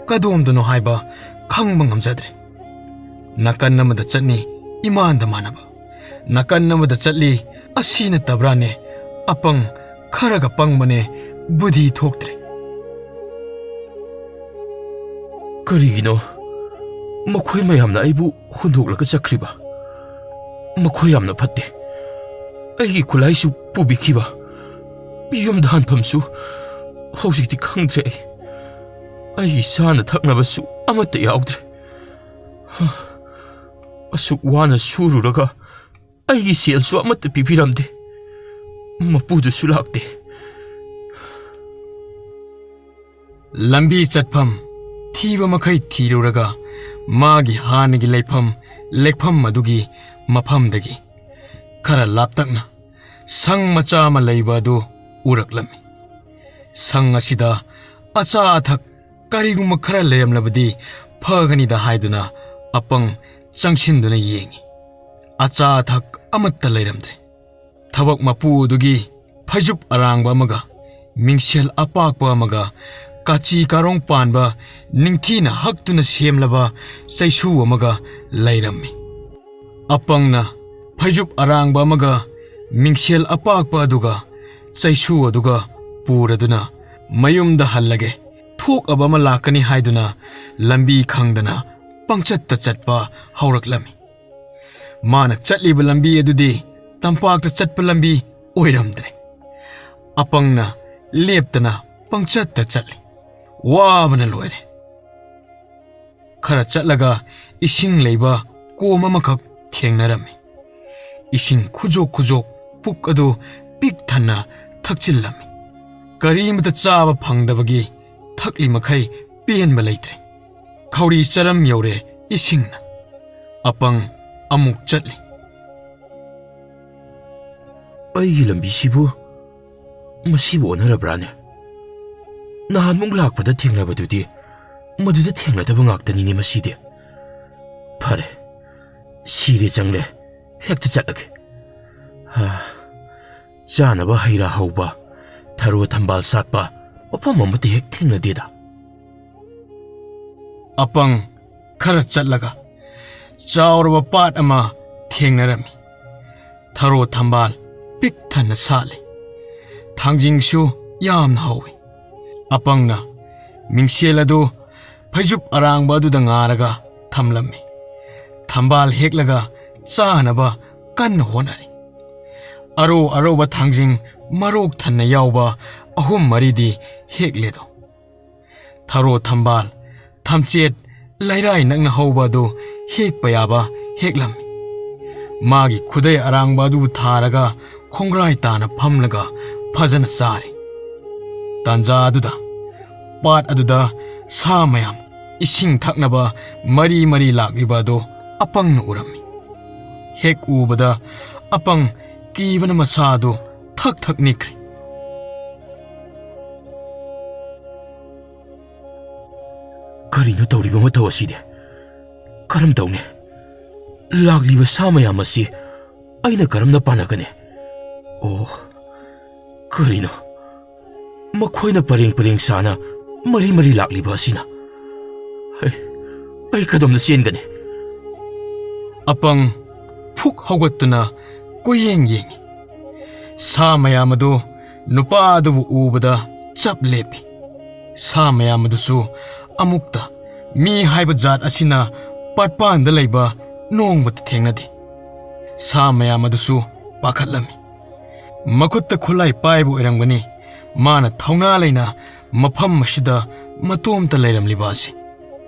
ꯀꯗꯣꯝꯗꯅꯣ ꯍꯥꯏꯕ ꯈꯪꯕ ꯉꯝꯖꯗ꯭ꯔꯦ꯫ ꯅꯥꯀꯟ ꯑꯃꯗ ꯆꯠꯅꯤ ꯏꯃꯥꯟꯗ ꯃꯥꯟꯅꯕ, ꯅꯥꯀꯟ ꯑꯃꯗ ꯆꯠꯂꯤ꯫ ꯑꯁꯤ ꯅꯠꯇꯕ꯭ꯔꯥꯅꯦ? ꯑꯄꯪ ꯈꯔꯒ ꯄꯪꯕꯅꯦ, ꯕꯨꯙꯤ ꯊꯣꯛꯇ꯭ꯔꯦ꯫ ꯀꯔꯤꯒꯤꯅꯣ ꯃꯈꯣꯏ ꯃꯌꯥꯝꯅ ꯑꯩꯕꯨ ꯍꯨꯟꯗꯣꯛꯂꯒ ꯆꯠꯈ꯭ꯔꯤꯕ? ꯃꯈꯣꯏ ꯌꯥꯝꯅ ꯐꯠꯇꯦ꯫ ꯑꯩꯒꯤ ꯈꯨꯠꯂꯥꯏꯁꯨ ꯄꯨꯕꯤꯈꯤꯕ, ꯌꯨꯝꯗ ꯍꯟꯐꯝꯁꯨ ꯍꯧꯖꯤꯛꯇꯤ ꯈꯪꯗ꯭ꯔꯦ꯫ ꯑꯩ ꯑꯩꯒꯤ ꯆꯥꯅ ꯊꯛꯅꯕꯁꯨ ꯑꯃꯠꯇ ꯌꯥꯎꯗ꯭ꯔꯦ꯫ ꯑꯁꯨꯛ ꯋꯥꯅ ꯁꯨꯔꯨꯔꯒ ꯑꯩꯒꯤ ꯁꯦꯜꯁꯨ ꯑꯃꯠꯇ ꯄꯤꯕꯤꯔꯝꯗꯦ꯫ ꯃꯄꯨꯗꯨꯁꯨ ꯂꯥꯛꯇꯦ꯫ ꯂꯝꯕꯤ ꯆꯠꯐꯝ ꯊꯤꯕ ꯃꯈꯩ ꯊꯤꯔꯨꯔꯒ ꯃꯥꯒꯤ ꯍꯥꯟꯅꯒꯤ ꯂꯩꯐꯝ ꯂꯦꯛꯐꯝ ꯑꯗꯨꯒꯤ ꯃꯐꯝꯗꯒꯤ ꯈꯔ ꯂꯥꯞꯇꯛꯅ ꯁꯪ ꯃꯆꯥ ꯑꯃ ꯂꯩꯕ ꯑꯗꯨ ꯎꯔꯛꯂꯝꯃꯤ꯫ ꯁꯪ ꯑꯁꯤꯗ ꯑꯆꯥ ꯑꯊꯛ ꯀꯔꯤꯒꯨꯝꯕ ꯈꯔ ꯂꯩꯔꯝꯂꯕꯗꯤ ꯐꯒꯅꯤꯗ ꯍꯥꯏꯗꯨꯅ ꯑꯄꯪ ꯆꯪꯁꯤꯟꯗꯨꯅ ꯌꯦꯡꯉꯤ꯫ ꯑꯆꯥ ꯑꯊꯛ ꯑꯃꯠꯇ ꯂꯩꯔꯝꯗ꯭ꯔꯦ꯫ ꯊꯕꯛ ꯃꯄꯨ ꯑꯗꯨꯒꯤ ꯐꯩꯖꯨꯞ ꯑꯔꯥꯡꯕ ꯑꯃꯒ, ꯃꯤꯡꯁꯦꯜ ꯑꯄꯥꯛꯄ ꯑꯃꯒ, ꯀꯥꯆꯤ ꯀꯥꯔꯣꯡ ꯄꯥꯟꯕ ꯅꯤꯡꯊꯤꯅ ꯍꯛꯇꯨꯅ ꯁꯦꯝꯂꯕ ꯆꯩꯁꯨ ꯑꯃꯒ ꯂꯩꯔꯝꯃꯤ꯫ ꯑꯄꯪꯅ ꯐꯩꯖꯨꯞ ꯑꯔꯥꯡꯕ ꯑꯃꯒ ꯃꯤꯡꯁꯦꯜ ꯑꯄꯥꯛꯄ ꯑꯗꯨꯒ ꯆꯩꯁꯨ ꯑꯗꯨꯒ ꯄꯨꯔꯗꯨꯅ ꯃꯌꯨꯝꯗ ꯍꯜꯂꯒꯦ, ꯊꯣꯛꯑꯕ ꯑꯃ ꯂꯥꯛꯀꯅꯤ ꯍꯥꯏꯗꯨꯅ ꯂꯝꯕꯤ ꯈꯪꯗꯅ ꯄꯪꯆꯠꯇ ꯆꯠꯄ ꯍꯧꯔꯛꯂꯝꯃꯤ꯫ ꯃꯥꯅ ꯆꯠꯂꯤꯕ ꯂꯝꯕꯤ ꯑꯗꯨꯗꯤ ꯇꯝꯄꯥꯛꯇ ꯆꯠꯄ ꯂꯝꯕꯤ ꯑꯣꯏꯔꯝꯗ꯭ꯔꯦ꯫ ꯑꯄꯪꯅ ꯂꯦꯞꯇꯅ ꯄꯪꯆꯠꯇ ꯆꯠꯂꯤ꯫ ꯋꯥꯕꯅ ꯂꯣꯏꯔꯦ꯫ ꯈꯔ ꯆꯠꯂꯒ ꯏꯁꯤꯡ ꯂꯩꯕ ꯀꯣꯝ ꯑꯃꯈꯛ ꯊꯦꯡꯅꯔꯝꯃꯤ꯫ ꯏꯁꯤꯡ ꯈꯨꯖꯣꯛ ꯈꯨꯖꯣꯛ ꯄꯨꯛ ꯑꯗꯨ ꯄꯤꯛ ꯊꯟꯅ ꯊꯛꯆꯤꯜꯂꯝꯃꯤ꯫ ꯀꯔꯤꯃꯇ ꯆꯥꯕ ꯐꯪꯗꯕꯒꯤ ꯊꯛꯂꯤ ꯃꯈꯩ ꯄꯦꯟꯕ ꯂꯩꯇ꯭ꯔꯦ꯫ ꯈꯧꯔꯤ ꯆꯔꯝ ꯌꯧꯔꯦ ꯏꯁꯤꯡꯅ꯫ ꯑꯄꯪ ꯑꯃꯨꯛ ꯆꯠꯂꯤ꯫ ꯑꯩꯒꯤ ꯂꯝꯕꯤꯁꯤꯕꯨ ꯃꯁꯤꯕꯨ ꯑꯣꯟꯅꯔꯕ꯭ꯔꯥꯅꯦ? ꯅꯍꯥꯟꯃꯨꯛ ꯂꯥꯛꯄꯗ ꯊꯦꯡꯅꯕꯗꯨꯗꯤ ꯃꯗꯨꯗ ꯊꯦꯡꯅꯗꯕ ꯉꯥꯛꯇꯅꯤꯅꯦ ꯃꯁꯤꯗꯤ꯫ ꯐꯔꯦ, ꯁꯤꯔꯦ ꯆꯪꯂꯦ, ꯍꯦꯛꯇ ꯆꯠꯂꯒꯦ꯫ ꯍꯥ, ꯆꯥꯅꯕ ꯍꯩ ꯔꯥ ꯍꯧꯕ, ꯊꯔꯣ ꯊꯝꯕꯥꯜ ꯁꯥꯠꯄ ꯃꯐꯝ ꯑꯃꯠꯇ ꯍꯦꯛ ꯊꯦꯡꯅꯗꯦꯗ꯫ ꯑꯄꯪ ꯈꯔ ꯆꯠꯂꯒ ꯆꯥꯎꯔꯕ ꯄꯥꯠ ꯑꯃ ꯊꯦꯡꯅꯔꯝꯃꯤ꯫ ꯊꯔꯣ ꯊꯝꯕꯥꯜ ꯄꯤꯛ ꯊꯟꯅ ꯁꯥꯠꯂꯤ꯫ ꯊꯥꯡꯖꯤꯡꯁꯨ ꯌꯥꯝꯅ ꯍꯧꯏ꯫ ꯑꯄꯪꯅ ꯃꯤꯡꯁꯦꯜ ꯑꯗꯨ ꯐꯩꯖꯨꯞ ꯑꯔꯥꯡꯕ ꯑꯗꯨꯗ ꯉꯥꯔꯒ ꯊꯝꯂꯝꯃꯤ꯫ ꯊꯝꯕꯥꯜ ꯍꯦꯛꯂꯒ ꯆꯥꯅꯕ ꯀꯟꯅ ꯍꯣꯠꯅꯔꯤ꯫ ꯑꯔꯧ ꯑꯔꯧꯕ ꯊꯥꯡꯖꯤꯡ ꯃꯔꯣꯛ ꯊꯟꯅ ꯌꯥꯎꯕ ꯑꯍꯨꯝ ꯃꯔꯤꯗꯤ ꯍꯦꯛꯂꯦꯗꯣ꯫ ꯊꯔꯣ ꯊꯝꯕꯥꯜ, ꯊꯝꯆꯦꯠ, ꯂꯩꯔꯥꯏ ꯅꯛꯅ ꯍꯧꯕ ꯑꯗꯨ ꯍꯦꯛꯄ ꯌꯥꯕ ꯍꯦꯛꯂꯝꯃꯤ꯫ ꯃꯥꯒꯤ ꯈꯨꯗꯩ ꯑꯔꯥꯡꯕ ꯑꯗꯨꯕꯨ ꯊꯥꯔꯒ ꯈꯣꯡꯒ꯭ꯔꯥꯏ ꯇꯥꯅ ꯐꯝꯂꯒ ꯐꯖꯅ ꯆꯥꯔꯤ꯫ ꯇꯥꯟꯖꯥ ꯑꯗꯨꯗ ꯄꯥꯠ ꯑꯗꯨꯗ ꯁꯥ ꯃꯌꯥꯝ ꯏꯁꯤꯡ ꯊꯛꯅꯕ ꯃꯔꯤ ꯃꯔꯤ ꯂꯥꯛꯂꯤꯕ ꯑꯗꯨ ꯑꯄꯪꯅ ꯎꯔꯝꯃꯤ꯫ ꯍꯦꯛ ꯎꯕꯗ ꯑꯄꯪ ꯀꯤꯕꯅ ꯃꯁꯥꯗꯨ ꯊꯛ ꯊꯛ ꯅꯤꯛꯈ꯭ꯔꯦ꯫ "ꯀꯔꯤꯅꯣ ꯇꯧꯔꯤꯕ ꯃꯇꯧ ꯑꯁꯤꯗꯤ? ꯀꯔꯝ ꯇꯧꯅꯤ? ꯂꯥꯛꯂꯤꯕ ꯁꯥ ꯃꯌꯥꯝ ꯑꯁꯤ ꯑꯩꯅ ꯀꯔꯝꯅ ꯄꯥꯟꯅꯒꯅꯤ? ꯑꯣ, ꯀꯔꯤꯅꯣ? ꯃꯈꯣꯏꯅ ꯄꯔꯦꯡ ꯄꯔꯦꯡ ꯁꯥꯅ ꯃꯔꯤ ꯃꯔꯤ ꯂꯥꯛꯂꯤꯕ ꯑꯁꯤꯅ? ꯑꯩ, ꯑꯩ ꯀꯗꯣꯝꯗ ꯆꯦꯟꯒꯅꯤ?" ꯑꯄꯪ ꯐꯨꯛ ꯍꯧꯒꯠꯇꯨꯅ ꯀꯣꯏꯌꯦꯡ ꯌꯦꯡꯉꯤ꯫ ꯁꯥ ꯃꯌꯥꯝ ꯑꯗꯨ ꯅꯨꯄꯥ ꯑꯗꯨꯕꯨ ꯎꯕꯗ ꯆꯞ ꯂꯦꯞꯄꯤ꯫ ꯁꯥ ꯃꯌꯥꯝ ꯑꯗꯨꯁꯨ ꯑꯃꯨꯛꯇ ꯃꯤ ꯍꯥꯏꯕ ꯖꯥꯠ ꯑꯁꯤꯅ ꯄꯥꯠꯄꯥꯟꯗ ꯂꯩꯕ ꯅꯣꯡꯃꯇ ꯊꯦꯡꯅꯗꯦ꯫ ꯁꯥ ꯃꯌꯥꯝ ꯑꯗꯨꯁꯨ ꯄꯥꯈꯠꯂꯝꯃꯤ꯫ ꯃꯈꯨꯠꯇ ꯈꯨꯠꯂꯥꯏ ꯄꯥꯏꯕ ꯑꯣꯏꯔꯝꯒꯅꯤ ꯃꯥꯅ ꯊꯧꯅꯥ ꯂꯩꯅ ꯃꯐꯝ ꯑꯁꯤꯗ ꯃꯇꯣꯝꯇ ꯂꯩꯔꯝꯂꯤꯕ ꯑꯁꯤ꯫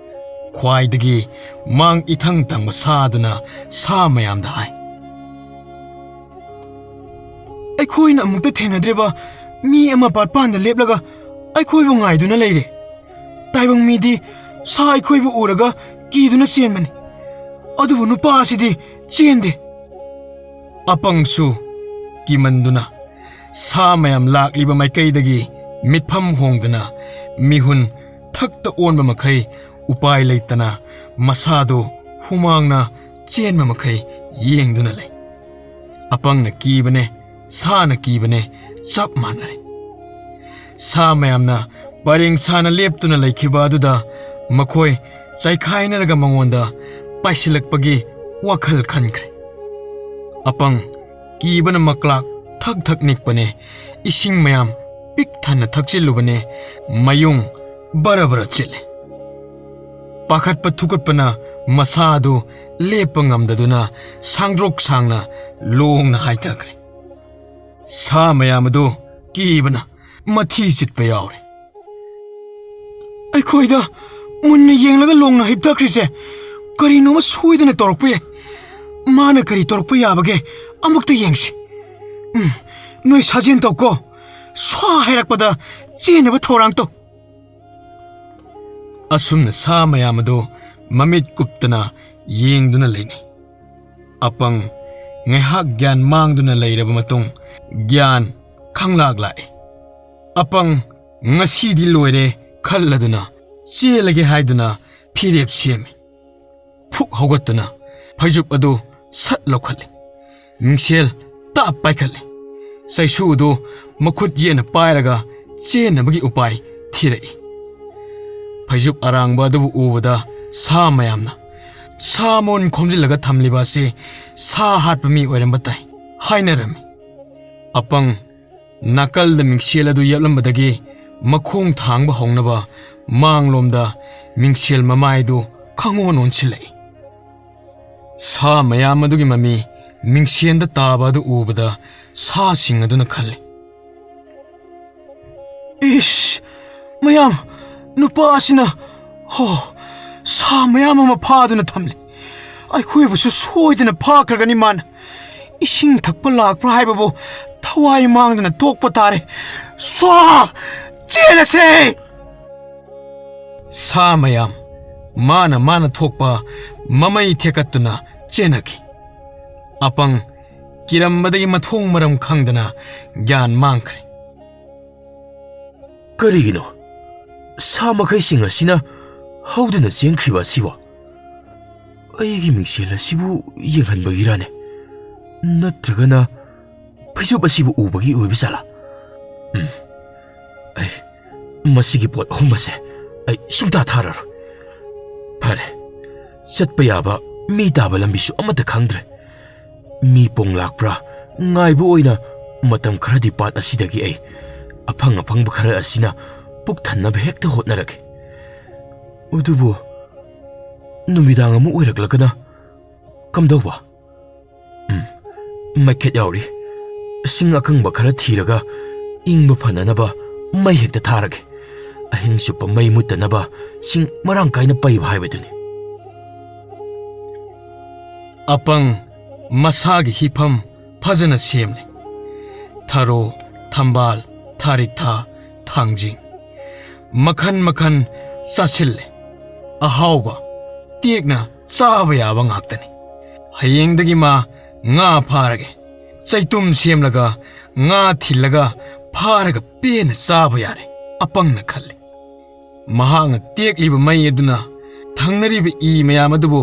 ꯈ꯭ꯋꯥꯏꯗꯒꯤ ꯃꯥꯡ ꯏꯊꯪ ꯊꯪꯕ ꯁꯥ ꯑꯗꯨꯅ ꯁꯥ ꯃꯌꯥꯝꯗ ꯍꯥꯏ, "ꯑꯩꯈꯣꯏꯅ ꯑꯃꯨꯛꯇ ꯊꯦꯡꯅꯗ꯭ꯔꯤꯕ ꯃꯤ ꯑꯃ ꯄꯥꯠꯄꯥꯟꯗ ꯂꯦꯞꯂꯒ ꯑꯩꯈꯣꯏꯕꯨ ꯉꯥꯏꯗꯨꯅ ꯂꯩꯔꯦ꯫ ꯇꯥꯏꯕꯪ ꯃꯤꯗꯤ ꯁꯥ ꯑꯩꯈꯣꯏꯕꯨ ꯎꯔꯒ ꯀꯤꯗꯨꯅ ꯆꯦꯟꯕꯅꯤ, ꯑꯗꯨꯕꯨ ꯅꯨꯄꯥ ꯑꯁꯤꯗꯤ ꯆꯦꯟꯗꯦ꯫" ꯑꯄꯪꯁꯨ ꯀꯤꯃꯟꯗꯨꯅ ꯁꯥ ꯃꯌꯥꯝ ꯂꯥꯛꯂꯤꯕ ꯃꯥꯏꯀꯩꯗꯒꯤ ꯃꯤꯠꯐꯝ ꯍꯣꯡꯗꯨꯅ ꯃꯤꯍꯨꯟ ꯊꯛꯇ ꯑꯣꯟꯕ ꯃꯈꯩ ꯎꯄꯥꯏ ꯂꯩꯇꯅ ꯃꯁꯥꯗꯨ ꯍꯨꯃꯥꯡꯅ ꯆꯦꯟꯕ ꯃꯈꯩ ꯌꯦꯡꯗꯨꯅ ꯂꯩ꯫ ꯑꯄꯪꯅ ꯀꯤꯕꯅꯦ, ꯁꯥꯅ ꯀꯤꯕꯅꯦ, ꯆꯞ ꯃꯥꯟꯅꯔꯦ꯫ ꯁꯥ ꯃꯌꯥꯝꯅ ꯄꯔꯦꯡ ꯁꯥꯅ ꯂꯦꯞꯇꯨꯅ ꯂꯩꯈꯤꯕ ꯑꯗꯨꯗ ꯃꯈꯣꯏ ꯆꯥꯏꯈꯥꯏꯅꯔꯒ ꯃꯉꯣꯟꯗ ꯄꯥꯏꯁꯤꯜꯂꯛꯄꯒꯤ ꯋꯥꯈꯜ ꯈꯟꯈ꯭ꯔꯦ꯫ ꯑꯄꯪ ꯀꯤꯕꯅ ꯃꯀ꯭ꯂꯥꯛ ꯊꯛ ꯊꯛ ꯅꯤꯛꯄꯅꯦ, ꯏꯁꯤꯡ ꯃꯌꯥꯝ ꯄꯤꯛ ꯊꯟꯅ ꯊꯛꯆꯤꯜꯂꯨꯕꯅꯦ, ꯃꯌꯨꯡ ꯕꯔ ꯕꯔ ꯆꯤꯠꯂꯦ꯫ ꯄꯥꯈꯠꯄ ꯊꯨꯀꯠꯄꯅ ꯃꯁꯥ ꯑꯗꯨ ꯂꯦꯞꯄ ꯉꯝꯗꯗꯨꯅ ꯁꯥꯡꯗ꯭ꯔꯣꯛ ꯁꯥꯡꯅ ꯂꯣꯡꯅ ꯍꯥꯏꯊꯈ꯭ꯔꯦ꯫ ꯁꯥ ꯃꯌꯥꯝ ꯑꯗꯨ ꯀꯤꯕꯅ ꯃꯊꯤ ꯆꯤꯠꯄ ꯌꯥꯎꯔꯦ꯫ "ꯑꯩꯈꯣꯏꯗ ꯃꯨꯟꯅ ꯌꯦꯡꯂꯒ ꯂꯣꯡꯅ ꯍꯤꯞꯊꯈ꯭ꯔꯤꯁꯦ ꯀꯔꯤꯅꯣꯃ ꯁꯣꯏꯗꯅ ꯇꯧꯔꯛꯄ ꯌꯥꯏ꯫ ꯃꯥꯅ ꯀꯔꯤ ꯇꯧꯔꯛꯄ ꯌꯥꯕꯒꯦ ꯑꯃꯨꯛꯇ ꯌꯦꯡꯁꯤ꯫ ꯎꯝ, ꯅꯣꯏ ꯁꯥꯖꯦꯟ ꯇꯧꯀꯣ꯫ ꯁ꯭ꯋꯥ ꯍꯥꯏꯔꯛꯄꯗ ꯆꯦꯟꯅꯕ ꯊꯧꯔꯥꯡ ꯇꯧ꯫ ꯑꯁꯨꯝꯅ ꯁꯥ ꯃꯌꯥꯝ ꯑꯗꯨ ꯃꯃꯤꯠ ꯀꯨꯞꯇꯅ ꯌꯦꯡꯗꯨꯅ ꯂꯩꯅꯩ꯫ ꯑꯄꯪ ꯉꯥꯏꯍꯥꯛ ꯒ꯭ꯌꯥꯟ ꯃꯥꯡꯗꯨꯅ ꯂꯩꯔꯕ ꯃꯇꯨꯡ ꯒ꯭ꯌꯥꯟ ꯈꯪꯂꯥꯛ ꯂꯥꯛꯏ꯫ ꯑꯄꯪ ꯉꯁꯤꯗꯤ ꯂꯣꯏꯔꯦ ꯈꯜꯂꯗꯨꯅ ꯆꯦꯜꯂꯒꯦ ꯍꯥꯏꯗꯨꯅ ꯐꯤꯔꯦꯞ ꯁꯦꯝꯃꯤ꯫ ꯐꯨꯛ ꯍꯧꯒꯠꯇꯨꯅ ꯐꯩꯖꯨꯞ ꯑꯗꯨ ꯁꯠ ꯂꯧꯈꯠꯂꯤ꯫ ꯃꯤꯡꯁꯦꯜ ꯇꯥꯞ ꯄꯥꯏꯈꯠꯂꯤ꯫ ꯆꯩꯁꯨ ꯑꯗꯨ ꯃꯈꯨꯠ ꯌꯦꯠꯅ ꯄꯥꯏꯔꯒ ꯆꯦꯟꯅꯕꯒꯤ ꯎꯄꯥꯏ ꯊꯤꯔꯛꯏ꯫ ꯐꯩꯖꯨꯞ ꯑꯔꯥꯡꯕ ꯑꯗꯨꯕꯨ ꯎꯕꯗ ꯁꯥ ꯃꯌꯥꯝꯅ ꯁꯥ ꯃꯣꯟ ꯈꯣꯝꯖꯤꯜꯂꯒ ꯊꯝꯂꯤꯕ ꯑꯁꯤ ꯁꯥ ꯍꯥꯠꯄ ꯃꯤ ꯑꯣꯏꯔꯝꯕ ꯇꯥꯏ ꯍꯥꯏꯅꯔꯝꯃꯤ꯫ ꯑꯄꯪ ꯅꯥꯀꯜꯗ ꯃꯤꯡꯁꯦꯜ ꯑꯗꯨ ꯌꯦꯞꯂꯝꯕꯗꯒꯤ ꯃꯈꯣꯡ ꯊꯥꯡꯕ ꯍꯧꯅꯕ ꯃꯥꯡꯂꯣꯝꯗ ꯃꯤꯡꯁꯦꯜ ꯃꯃꯥꯏꯗꯨ ꯈꯪꯑꯣꯟ ꯑꯣꯟꯁꯤꯜꯂꯛꯏ꯫ ꯁꯥ ꯃꯌꯥꯝ ꯑꯗꯨꯒꯤ ꯃꯃꯤ ꯃꯤꯡꯁꯦꯟꯗ ꯇꯥꯕ ꯑꯗꯨ ꯎꯕꯗ ꯁꯥꯁꯤꯡ ꯑꯗꯨꯅ ꯈꯜꯂꯤ, "ꯏꯁ, ꯃꯌꯥꯝ, ꯅꯨꯄꯥ ꯑꯁꯤꯅ, ꯍꯣ, ꯁꯥ ꯃꯌꯥꯝ ꯑꯃ ꯐꯥꯗꯨꯅ ꯊꯝꯂꯤ꯫ ꯑꯩꯈꯣꯏꯕꯨꯁꯨ ꯁꯣꯏꯗꯅ ꯐꯥꯈ꯭ꯔꯒꯅꯤ ꯃꯥꯅ꯫ ꯏꯁꯤꯡ ꯊꯛꯄ ꯂꯥꯛꯄ꯭ꯔꯥ ꯍꯥꯏꯕꯕꯨ ꯊꯋꯥꯏ ꯃꯥꯡꯗꯅ ꯇꯣꯛꯄ ꯇꯥꯔꯦ꯫ ꯁ꯭ꯋꯥ! ꯆꯦꯜꯂꯁꯦ!" ꯁꯥ ꯃꯌꯥꯝ ꯃꯥꯅ ꯃꯥꯅ ꯊꯣꯛꯄ ꯃꯃꯩ ꯊꯦꯛꯀꯠꯇꯨꯅ ꯆꯦꯟꯅꯈꯤ꯫ ꯑꯄꯪ ꯀꯤꯔꯝꯕꯗꯒꯤ ꯃꯊꯣꯡ ꯃꯔꯝ ꯈꯪꯗꯅ ꯒ꯭ꯌꯥꯟ ꯃꯥꯡꯈ꯭ꯔꯦ꯫ "ꯀꯔꯤꯒꯤꯅꯣ ꯁꯥ ꯃꯈꯩꯁꯤꯡ ꯑꯁꯤꯅ ꯍꯧꯗꯨꯅ ꯆꯦꯟꯈ꯭ꯔꯤꯕ ꯑꯁꯤꯕꯣ? ꯑꯩꯒꯤ ꯃꯤꯡꯁꯦꯜ ꯑꯁꯤꯕꯨ ꯌꯦꯡꯍꯟꯕꯒꯤꯔꯅꯦ? ꯅꯠꯇ꯭ꯔꯒꯅ ꯐꯩꯖꯨꯞ ꯑꯁꯤꯕꯨ ꯎꯕꯒꯤ ꯑꯣꯏꯕ ꯖꯥꯠꯂꯥ? ꯎꯝ, ꯑꯩ ꯃꯁꯤꯒꯤ ꯄꯣꯠ ꯑꯍꯨꯝ ꯑꯁꯦ ꯑꯩ ꯁꯨꯡꯇꯥ ꯊꯥꯔꯔꯣꯏ꯫ ꯐꯔꯦ, ꯆꯠꯄ ꯌꯥꯕ ꯃꯤ ꯇꯥꯕ ꯂꯝꯕꯤꯁꯨ ꯑꯃꯠꯇ ꯈꯪꯗ꯭ꯔꯦ꯫ ꯃꯤ ꯄꯣꯡ ꯂꯥꯛꯄ꯭ꯔꯥ ꯉꯥꯏꯕ ꯑꯣꯏꯅ ꯃꯇꯝ ꯈꯔꯗꯤ ꯄꯥꯠ ꯑꯁꯤꯗꯒꯤ ꯑꯩ ꯑꯐꯪ ꯑꯐꯪꯕ ꯈꯔ ꯑꯁꯤꯅ ꯄꯨꯛ ꯊꯟꯅꯕ ꯍꯦꯛꯇ ꯍꯣꯠꯅꯔꯒꯦ꯫ ꯑꯗꯨꯕꯨ ꯅꯨꯃꯤꯗꯥꯡ ꯑꯃꯨꯛ ꯑꯣꯏꯔꯛꯂꯒꯅ ꯀꯝꯗꯧꯕ? ꯎꯝ, ꯃꯩꯈꯦꯠ ꯌꯥꯎꯔꯤ꯫ ꯁꯤꯡ ꯑꯀꯪꯕ ꯈꯔ ꯊꯤꯔꯒ ꯏꯪꯕ ꯐꯅꯅꯕ ꯃꯩ ꯍꯦꯛꯇ ꯊꯥꯔꯒꯦ꯫ ꯑꯍꯤꯡ ꯆꯨꯞꯄ ꯃꯩ ꯃꯨꯠꯇꯅꯕ ꯁꯤꯡ ꯃꯔꯥꯡ ꯀꯥꯏꯅ ꯄꯩꯕ ꯍꯥꯏꯕꯗꯨꯅꯤ꯫" ꯑꯄꯪ ꯃꯁꯥꯒꯤ ꯍꯤꯐꯝ ꯐꯖꯅ ꯁꯦꯝꯂꯦ꯫ ꯊꯔꯣ, ꯊꯝꯕꯥꯜ, ꯊꯥꯔꯤꯛꯊꯥ, ꯊꯥꯡꯖꯤꯡ꯫ ꯃꯈꯟ ꯃꯈꯟ ꯆꯥꯁꯤꯜꯂꯦ꯫ ꯑꯍꯥꯎꯕ, ꯇꯦꯛꯅ ꯆꯥꯕ ꯌꯥꯕ ꯉꯥꯛꯇꯅꯤ꯫ ꯍꯌꯦꯡꯗꯒꯤ ꯃꯥ ꯉꯥ ꯐꯥꯔꯒꯦ꯫ ꯆꯩꯇꯨꯝ ꯁꯦꯝꯂꯒ ꯉꯥ ꯊꯤꯜꯂꯒ ꯐꯥꯔꯒ ꯄꯦꯟꯅ ꯆꯥꯕ ꯌꯥꯔꯦ, ꯑꯄꯪꯅ ꯈꯜꯂꯤ꯫ ꯃꯍꯥꯛꯅ ꯇꯦꯛꯂꯤꯕ ꯃꯩ ꯑꯗꯨꯅ ꯊꯪꯅꯔꯤꯕ ꯏ ꯃꯌꯥꯝ ꯑꯗꯨꯕꯨ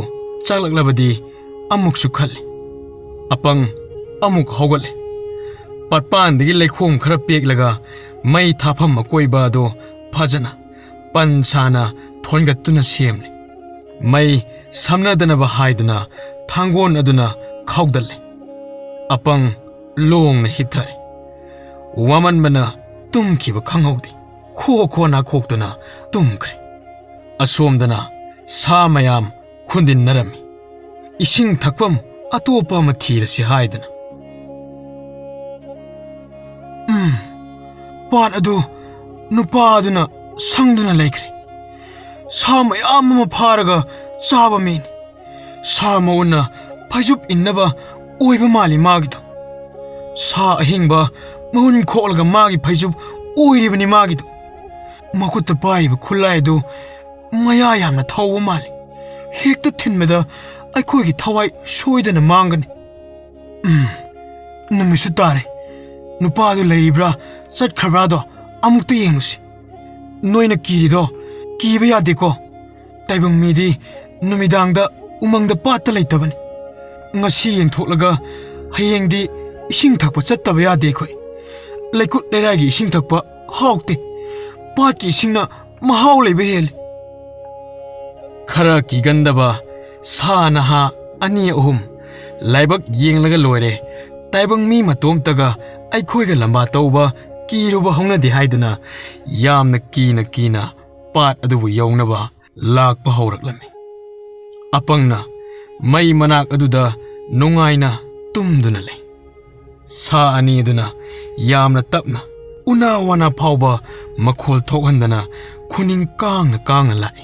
ꯆꯥꯛꯂꯛꯂꯕꯗꯤ ꯑꯃꯨꯛꯁꯨ ꯈꯜꯂꯤ꯫ ꯑꯄꯪ ꯑꯃꯨꯛ ꯍꯧꯒꯠꯂꯦ꯫ ꯄꯥꯠꯄꯥꯟꯗꯒꯤ ꯂꯩꯈꯣꯝ ꯈꯔ ꯄꯦꯛꯂꯒ ꯃꯩ ꯊꯥꯐꯝ ꯑꯀꯣꯏꯕ ꯑꯗꯨ ꯐꯖꯅ ꯄꯟ ꯁꯥꯅ ꯊꯣꯟꯒꯠꯇꯨꯅ ꯁꯦꯝꯂꯦ꯫ ꯃꯩ ꯁꯝꯅꯗꯅꯕ ꯍꯥꯏꯗꯨꯅ ꯊꯥꯡꯒꯣꯟ ꯑꯗꯨꯅ ꯈꯥꯎꯗꯠꯂꯦ꯫ ꯑꯄꯪ ꯂꯣꯡꯅ ꯍꯤꯞꯊꯔꯦ꯫ ꯋꯥꯃꯟꯕꯅ ꯇꯨꯝꯈꯤꯕ ꯈꯪꯍꯧꯗꯦ꯫ ꯈꯣ ꯈꯣ ꯅꯥꯈꯣꯛꯇꯨꯅ ꯇꯨꯝꯈ꯭ꯔꯦ꯫ ꯑꯁꯣꯝꯗꯅ ꯁꯥ ꯃꯌꯥꯝ ꯈꯨꯟꯗꯤꯟꯅꯔꯝꯃꯤ꯫ ꯏꯁꯤꯡ ꯊꯛꯐꯝ ꯑꯇꯣꯞꯄ ꯑꯃ ꯊꯤꯔꯁꯤ ꯍꯥꯏꯗꯅ꯫ ꯎꯝ, ꯄꯥꯠ ꯑꯗꯨ ꯅꯨꯄꯥ ꯑꯗꯨꯅ ꯁꯪꯗꯨꯅ ꯂꯩꯈ꯭ꯔꯦ꯫ ꯁꯥ ꯃꯌꯥꯝ ꯑꯃ ꯐꯥꯔꯒ ꯆꯥꯕ ꯃꯤꯅꯤ꯫ ꯁꯥ ꯃꯎꯟꯅ ꯐꯩꯖꯨꯞ ꯏꯟꯅꯕ ꯑꯣꯏꯕ ꯃꯥꯜꯂꯤ ꯃꯥꯒꯤꯗꯣ꯫ ꯁꯥ ꯑꯍꯤꯡꯕ ꯃꯎꯟ ꯈꯣꯛꯂꯒ ꯃꯥꯒꯤ ꯐꯩꯖꯨꯞ ꯑꯣꯏꯔꯤꯕꯅꯤ ꯃꯥꯒꯤꯗꯣ꯫ ꯃꯈꯨꯠꯇ ꯄꯥꯏꯔꯤꯕ ꯈꯨꯠꯂꯥꯏ ꯑꯗꯨ ꯃꯌꯥ ꯌꯥꯝꯅ ꯊꯧꯕ ꯃꯥꯜꯂꯤ꯫ ꯍꯦꯛꯇ ꯊꯤꯟꯕꯗ ꯑꯩꯈꯣꯏꯒꯤ ꯊꯋꯥꯏ ꯁꯣꯏꯗꯅ ꯃꯥꯡꯒꯅꯤ꯫ ꯎꯝ, ꯅꯨꯃꯤꯠꯁꯨ ꯇꯥꯔꯦ꯫ ꯅꯨꯄꯥꯗꯨ ꯂꯩꯔꯤꯕ꯭ꯔꯥ ꯆꯠꯈ꯭ꯔꯕ꯭ꯔꯥꯗꯣ ꯑꯃꯨꯛꯇ ꯌꯦꯡꯂꯨꯁꯤ꯫ ꯅꯣꯏꯅ ꯀꯤꯔꯤꯗꯣ ꯀꯤꯕ ꯌꯥꯗꯦꯀꯣ꯫ ꯇꯥꯏꯕꯪ ꯃꯤꯗꯤ ꯅꯨꯃꯤꯗꯥꯡꯗ ꯎꯃꯪꯗ ꯄꯥꯠꯇ ꯂꯩꯇꯕꯅꯤ꯫ ꯉꯁꯤ ꯌꯦꯡꯊꯣꯛꯂꯒ ꯍꯌꯦꯡꯗꯤ ꯏꯁꯤꯡ ꯊꯛꯄ ꯆꯠꯇꯕ ꯌꯥꯗꯦ ꯑꯩꯈꯣꯏ꯫ ꯂꯩꯀꯨꯠ ꯂꯩꯔꯥꯏꯒꯤ ꯏꯁꯤꯡ ꯊꯛꯄ ꯍꯥꯎꯇꯦ꯫ ꯄꯥꯠꯀꯤ ꯏꯁꯤꯡꯅ ꯃꯍꯥꯎ ꯂꯩꯕ ꯍꯦꯜꯂꯤ꯫ ꯈꯔ ꯀꯤꯒꯟꯗꯕ ꯁꯥ ꯅꯍꯥ ꯑꯅꯤ ꯑꯍꯨꯝ ꯂꯥꯏꯕꯛ ꯌꯦꯡꯂꯒ ꯂꯣꯏꯔꯦ꯫ ꯇꯥꯏꯕꯪ ꯃꯤ ꯃꯇꯣꯝꯇꯒ ꯑꯩꯈꯣꯏꯒ ꯂꯝꯕꯥ ꯇꯧꯕ ꯀꯤꯔꯨꯕ ꯍꯧꯅꯗꯦ ꯍꯥꯏꯗꯨꯅ ꯌꯥꯝꯅ ꯀꯤꯅ ꯀꯤꯅ ꯄꯥꯠ ꯑꯗꯨꯕꯨ ꯌꯧꯅꯕ ꯂꯥꯛꯄ ꯍꯧꯔꯛꯂꯝꯃꯤ꯫ ꯑꯄꯪꯅ ꯃꯩ ꯃꯅꯥꯛ ꯑꯗꯨꯗ ꯅꯨꯡꯉꯥꯏꯅ ꯇꯨꯝꯗꯨꯅ ꯂꯩ꯫ ꯁꯥ ꯑꯅꯤ ꯑꯗꯨꯅ ꯌꯥꯝꯅ ꯇꯞꯅ, ꯎꯅꯥ ꯋꯥꯅꯥ ꯐꯥꯎꯕ ꯃꯈꯣꯜ ꯊꯣꯛꯍꯟꯗꯅ ꯈꯨꯅꯤꯡ ꯀꯥꯡꯅ ꯀꯥꯡꯅ ꯂꯥꯛꯏ꯫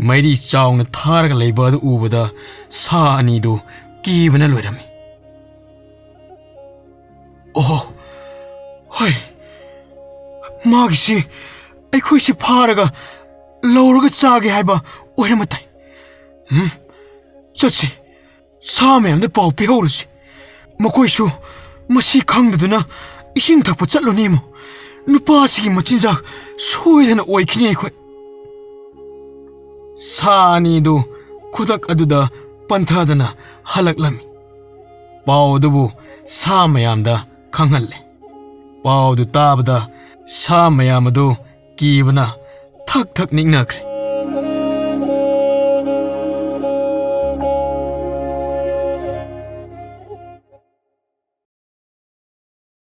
ꯃꯩꯔꯤ ꯆꯥꯎꯅ ꯊꯥꯔꯒ ꯂꯩꯕ ꯑꯗꯨ ꯎꯕꯗ ꯁꯥ ꯑꯅꯤꯗꯨ ꯀꯤꯕꯅ ꯂꯣꯏꯔꯝꯃꯤ꯫ ꯑꯣꯍꯣ, ꯍꯣꯏ, ꯃꯥꯒꯤꯁꯤ ꯑꯩꯈꯣꯏꯁꯤ ꯐꯥꯔꯒ ꯂꯧꯔꯒ ꯆꯥꯒꯦ ꯍꯥꯏꯕ ꯑꯣꯏꯔꯝꯃ ꯇꯥꯏ꯫ ꯎꯝ, ꯆꯠꯁꯤ, ꯁꯥ ꯃꯌꯥꯝꯗ ꯄꯥꯎ ꯄꯤꯍꯧꯔꯁꯤ꯫ ꯃꯈꯣꯏꯁꯨ ꯃꯁꯤ ꯈꯪꯗꯗꯨꯅ ꯏꯁꯤꯡ ꯊꯛꯄ ꯆꯠꯂꯨꯅꯤ꯫ ꯑꯃꯨꯛ ꯅꯨꯄꯥꯁꯤꯒꯤ ꯃꯆꯤꯟꯖꯥꯛ ꯁꯣꯏꯗꯅ ꯑꯣꯏꯈꯤꯅꯤ ꯑꯩꯈꯣꯏ꯫ ꯁꯥ ꯑꯅꯤꯗꯨ ꯈꯨꯗꯛ ꯑꯗꯨꯗ ꯄꯟꯊꯗꯅ ꯍꯜꯂꯛꯂꯝꯃꯤ꯫ ꯄꯥꯎ ꯑꯗꯨꯕꯨ ꯁꯥ ꯃꯌꯥꯝꯗ ꯈꯪꯍꯜꯂꯦ꯫ ꯄꯥꯎꯗꯨ ꯇꯥꯕꯗ ꯁꯥ ꯃꯌꯥꯝ ꯑꯗꯨ ꯀꯤꯕꯅ ꯊꯛ ꯊꯛ ꯅꯤꯛꯅꯈ꯭ꯔꯦ꯫